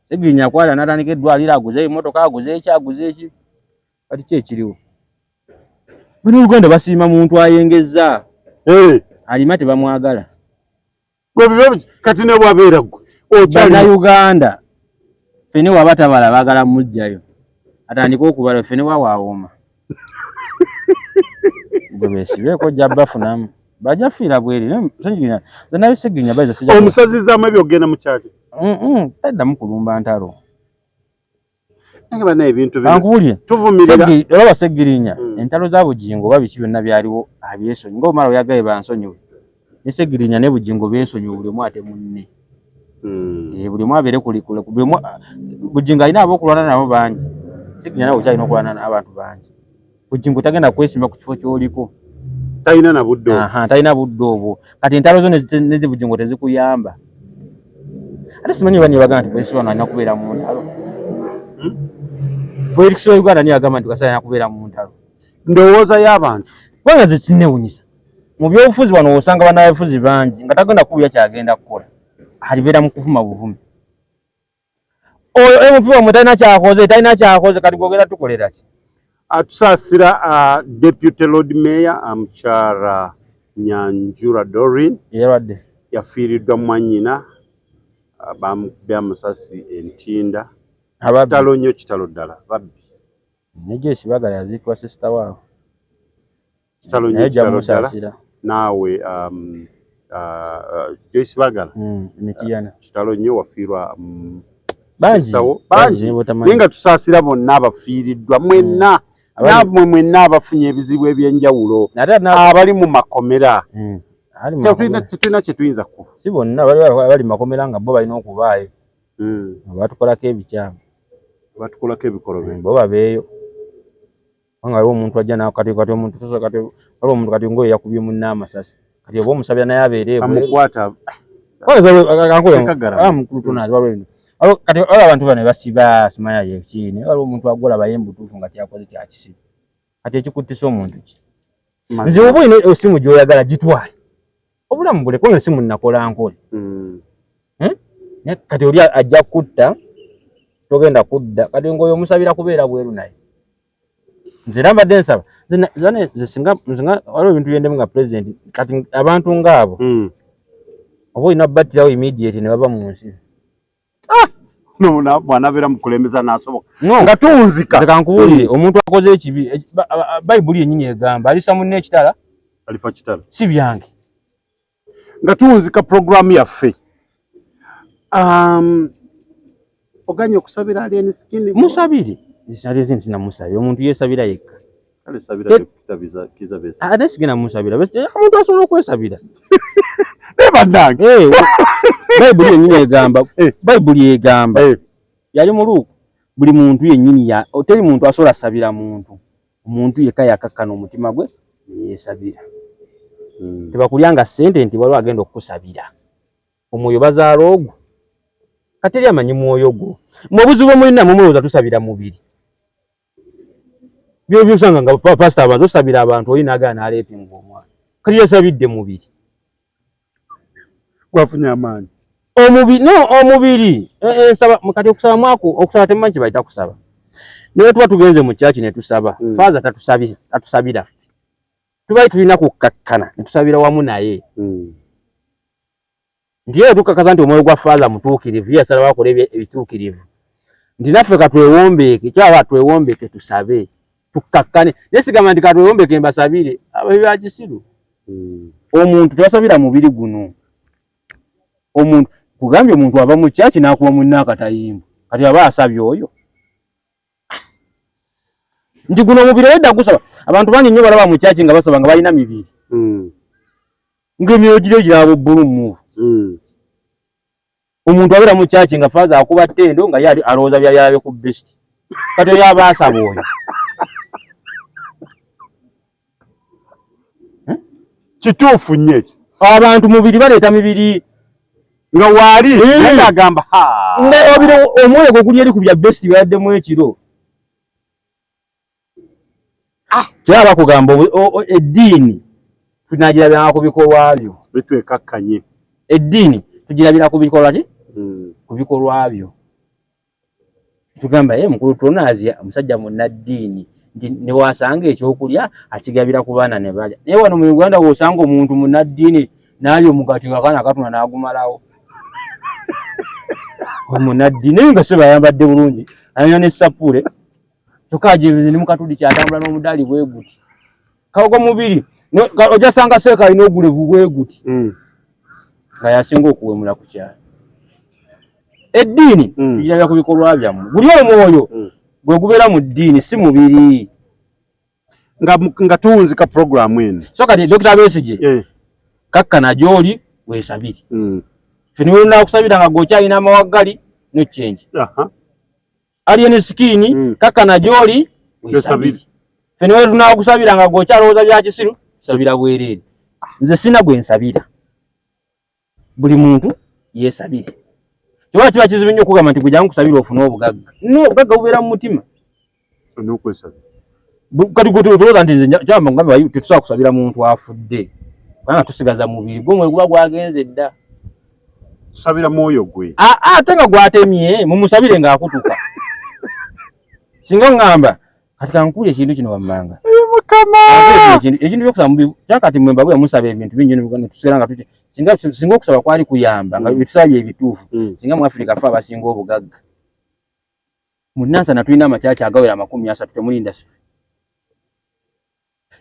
Segirinya akwata n'atandika eddwaliro aguze emmotoka aguze eki aguze eki. Kati ki ekiriwo? Bannayuganda basiima muntu ayengezza. Alima tebamwagala. Kati ne bw'abeera ggwe Bannayuganda ffene waba tabala baagala muggyayo atandike okubala ffene wawaawoma. Gwe beesibeeko ojja bafunamu. Bajja fiira bweri. Nze naye Segirinya bayiza sijja. Omusazizaamu ebyo ogenda mu kyaki? Taddamu kulumba ntalo. Naye banna ebintu bino. Kankubuulire. Tuvumirira. Olaba Segirinya entalo za Bugingo oba biki byonna byaliwo abyesonyi. Nga omala oyagaye bansonyiwe. Ne Segirinya ne Bugingo beesonyiwe buli omu ate munne. Buli omu abeere kuli kule. Buli omu Bugingo alina ab'okulwana nabo bangi. Segirinya nawe okyalina okulwana n'abantu bangi. Bugingo tagenda kwesimba ku kifo ky'oliko. Talina na budde obwo. Talina budde obwo. Kati entalo zo ne Bugingo tezikuyamba. Ate simanyi oba nibagamba nti polisi wano alina kubeera mu ntalo. Polisi wa Uganda niye agamba nti kasita alina kubeera mu ntalo. Ndowooza y'abantu. Kubanga nze kinneewunyisa. Mu byobufuzi wano osanga bannabyabufuzi bangi nga tagenda kuwulira ky'agenda kukola. Alibeera mu kuvuma buvumi. Oyo MP wamwe talina kyakoze, talina kyakoze kati gw'ogenda tukolera ki? Atusaasira Deputy Lord Mayor Mukyala Nyanjura Doreen. Yalwadde. Yafiiriddwa mwannyina bamukubye amasasi entinda. Kitalo nnyo, kitalo ddala babbi. Ne Joyce Bagala yaziikibwa sister waabwe. Kitalo nnyo, kitalo ddala. Naawe Joyce Bagala. Mitiyana. Kitalo nnyo wafiirwa bangi bangi. Naye nga tusaasira bonna abafiiriddwa mwenna. Nammwe mwenna abafunye ebizibu eby'enjawulo abali mu makomera. Tetulina kye tuyinza kukola. Si bonna bali mu makomera nga bo balina okubaayo. Batukolako ebikyamu. Batukolako ebikolobero. Bo babeeyo. Kubanga waliwo omuntu ajja kati kati omuntu tosobola kati waliwo omuntu kati ng'oyo yakubye munne amasasi. Kati oba omusabira naye abeere ebweru. Amukwata. Kati waliwo abantu bano basiba simanya ye ki naye waliwo omuntu agolaba ye mbutuufu nga kyakoze kyakisiba. Kati ekikuttisa omuntu ki? Nze oba olina essimu gy'oyagala gitwale. Obulamu buleke ono essimu nnakola nkole. Kati oli ajja kutta togenda kudda kati ng'oyo omusabira kubeera bweru naye. Nze era mbadde nsaba nze singa waliwo ebintu byendemu nga pulezidenti kati abantu ng'abo oba olina battirawo immediate ne bava mu nsi. Bw'anabeera mukulembeza n'asoboka nga tuwunzika. Nze kankubuulire omuntu akoze ekibi Bayibuli yennyini egamba alisa munne ekitala alifa kitala si byange. Nga tuwunzika pulogulaamu yaffe oganye okusabira Alien Skin? Musabire. Alien Skin namusabira omuntu yeesabira yekka. Kale sabira Dr. Kizza Besigye. Ate sigenda musabira. Omuntu asobola okwesabira. Naye bannange. Bayibuli yennyini egamba, Bayibuli egamba yali mu Luuku buli muntu yennyini teri muntu asobola sabira muntu. Omuntu yekka yakakkana omutima gwe ne yeesabira. Tebakulyanga ssente nti waliwo agenda okukusabira. Omwoyo bazaala ogwo. Kati teri amanyi mwoyo gwo. Mwe obuzibu bwe mulina mwe mulowooza tusabira mubiri. Byo byosanga nga pastor abantu osabira abantu oli n'agaana n'aleepinga omwana. Kati yasabidde mubiri. Gwafunye amaanyi. Omubiri, no omubiri. Nsaba kati okusaba mwako okusaba temumanyi kye bayita kusaba. Naye tuba tugenze mu church ne tusaba. Father tatusabira ffe. Tubali tulina kukkakkana ne tusabira wamu naye. Nti era tukakasa nti omwoyo gwa Faaza mutuukirivu, ye yasalawo akole ebituukirivu. Nti naffe katwewombeeke, kyaba twewombeeke tusabe, tukkakkane. Naye sigamba nti katwewombeeke mbasabire, abo bya kisiru. Omuntu tebasabira mubiri guno. Omuntu kugambye omuntu ava mu kyaki n'akuba munne akatayimba, kati aba asabye oyo. Nti guno omubiri obwedda gusaba. Abantu bangi nnyo balaba mu kyaki nga basaba nga balina mibiri. Ng'emyoyo giri giraba bbulu mmuvu. Omuntu abeera mu kyaki nga faaza akuba ttendo nga ye alowooza byali alabye ku best. Kati oyo aba asaba oyo. Kituufu nnyo ekyo. Abantu mubiri baleeta mibiri. Nga waali naye agamba ha. Nga obiro omwoyo gwe guli eri ku bya best byaddemu ekiro. Kyaba bakugamba eddiini tunagirabiranga ku bikolwa byo. Bitwekakkanye. Eddiini tugirabira ku bikolwa ki? Ku bikolwa byo. Tugamba ye mukulu Tronazi omusajja munnaddiini nti ne wasanga ekyokulya akigabira ku baana ne balya. Naye wano mu Uganda w'osanga omuntu munnaddiini n'alya omugaati nga akaana katuna n'agumalawo. Omunnaddiini naye nga ssebo ayambadde bulungi, alina ne ssapule. Kyokka agyebeze ne mukatuli kyatambula n'omudaali bwe guti. Kawogo mubiri ojja sanga seeka alina ogulevu bwe guti. Nga yasinga okuwemula ku kyalo. Eddiini tugirabira ku bikolwa byammwe. Guli omwoyo gwe gubeera mu ddiini si mubiri. Nga tuwunzika pulogulaamu eno. So kati Dokita Besigye kakkana gy'oli weesabire. Ffe ne bwe nga gw'okyalina amawaggali no change. Alien Skin kakkana gy'oli weesabire. Ffe ne bwe tunaakusabira nga gw'okyalowooza bya kisiru tusabira bwereere. Nze sina gwe nsabira. Buli muntu yeesabire. Kyokka kiba kizibu nnyo okugamba nti gwe jangu nkusabire ofune obugagga. No, obugagga bubeera mu mutima. N'okwesabira. Kati gwe tolowooza nti nze kyamba ngambe tetusobola kusabira muntu afudde. Kubanga tusigaza mubiri gwo omwoyo guba gwagenze dda. Tusabira mwoyo gwe. Ate nga gwatemye mumusabire ng'akutuka. Singa ŋŋamba kati kankuule ekintu kino wammanga. Mukama! Ekintu ky'okusaba mubi kyakati mwe mbabwe musaba ebintu bingi nnyo tusigala nga tuki. Singa okusaba kwali kuyamba nga bye tusaba bye bituufu. Singa mu Afrika ffe abasinga obugagga. Mu Nansana tulina amakyaki agawera 30 temuli industry.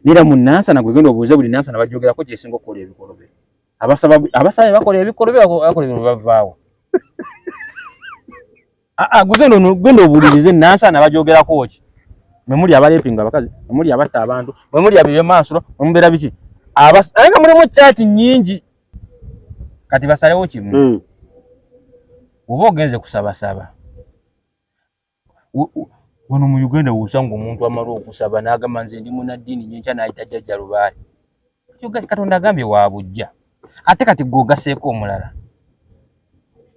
Nera mu Nansana gwe genda obuuze buli Nansana bajogerako gy'esinga okukola ebikolobero. Abasaba bakola ebikolobero bakola ebintu bavaawo. Gwe genda obuulirize Nansana bajogerako ki? Mwe muli abalepinga abakazi, mwe muli abatta abantu, mwe muli ab'ebyomansolo, mwe mubeera biki? Naye nga mulimu kyaki nnyingi. Kati basalewo kimu. Bw'oba ogenze kusabasaba. Wano mu Uganda w'osanga omuntu amala okusaba n'agamba nze ndi munnaddiini nnyo enkya n'ayita jjajja Lubaale. Katonda agambye wa buggya. Ate kati ggwe ogaseeko omulala.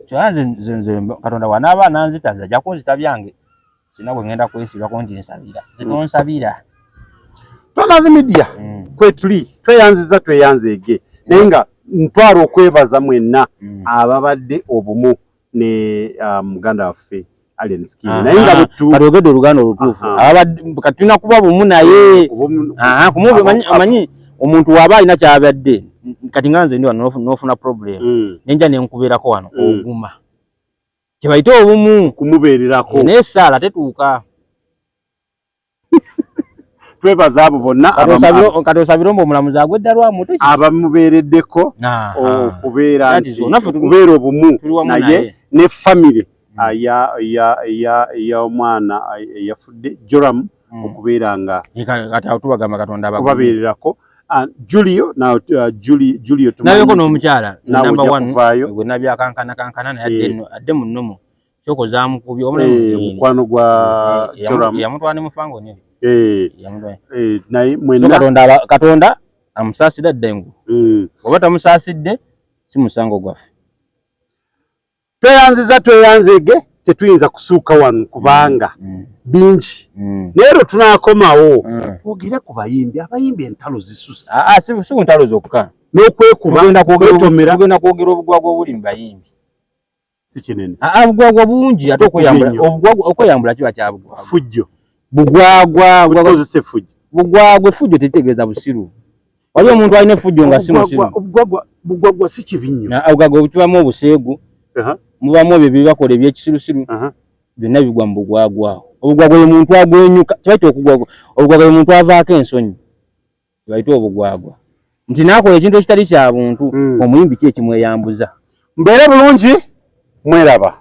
Kyokka nze Katonda bw'anaaba ananzita nze ajja kunzita byange. Sina gwe ngenda kwesibako nti nsabira. Nze tonsabira. Tronazi Media kwetuli tweyanziza tweyanzeege. Naye nga ntwala okwebaza mwenna ababadde obumu ne muganda waffe Alien Skin. Naye nga kati ogedde oluganda olutuufu. Kati tulina kuba bumu naye. Omanyi omuntu w'aba alina ky'abadde kati nga nze ndi wano n'ofuna problem. Ne nja ne nkubeerako wano oguma. Kye bayita obumu. Kumubeererako. Naye essaala tetuuka. Twebaza abo bonna kati osabire omwo omulamuzi agwe eddalu amute ki? Abamubeereddeko okubeera nti okubeera obumu naye ne famire ey'omwana eyafudde Joram okubeera nga kati awo tubagamba Katonda kubabeererako. Julio Julio nabeko n'omukyala number 1 gwe nabyakankana kankana naye adde mu nnomo. Kyoko zamukubye mukwano gwa Joram yamutwala ne mufango ne naye mwenna Katonda amusaasira dda engulu. Oba tamusaasidde si musango gwaffe. Tweyanziza tweyanzeege tetuyinza kusuuka wano kubanga bingi. Naye lwe tunaakomawo twogere ku bayimbi. Abayimbi entalo zisusse. Si ntalo zokka. N'okwekuba, kwetomera. Tugenda kwogera obugwagwa obuli mu bayimbi. Si kinene. Obugwagwa bungi ate okweyambula kiba kya bugwagwa. Fujjo. Bugwagwa. Okozesa effujjo. Bugwagwa effujjo tetegeeza busiru. Waliwo omuntu alina effujjo nga si musiru. Obugwagwa bugwagwa si kibi nnyo. Obugwagwa kibamu obuseegu, mubamu ebyo byebakola ebyekisirusiru, byonna bigwa mu bugwagwa awo. Obugwagwa ye muntu agwenyuka, kibayita okugwagwa. Obugwagwa ye muntu avaako ensonyi, kibayita obugwagwa. Nti n'akola ekintu ekitali kya buntu, omuyimbi ki ekimweyambuza? Mbeere bulungi, mweraba.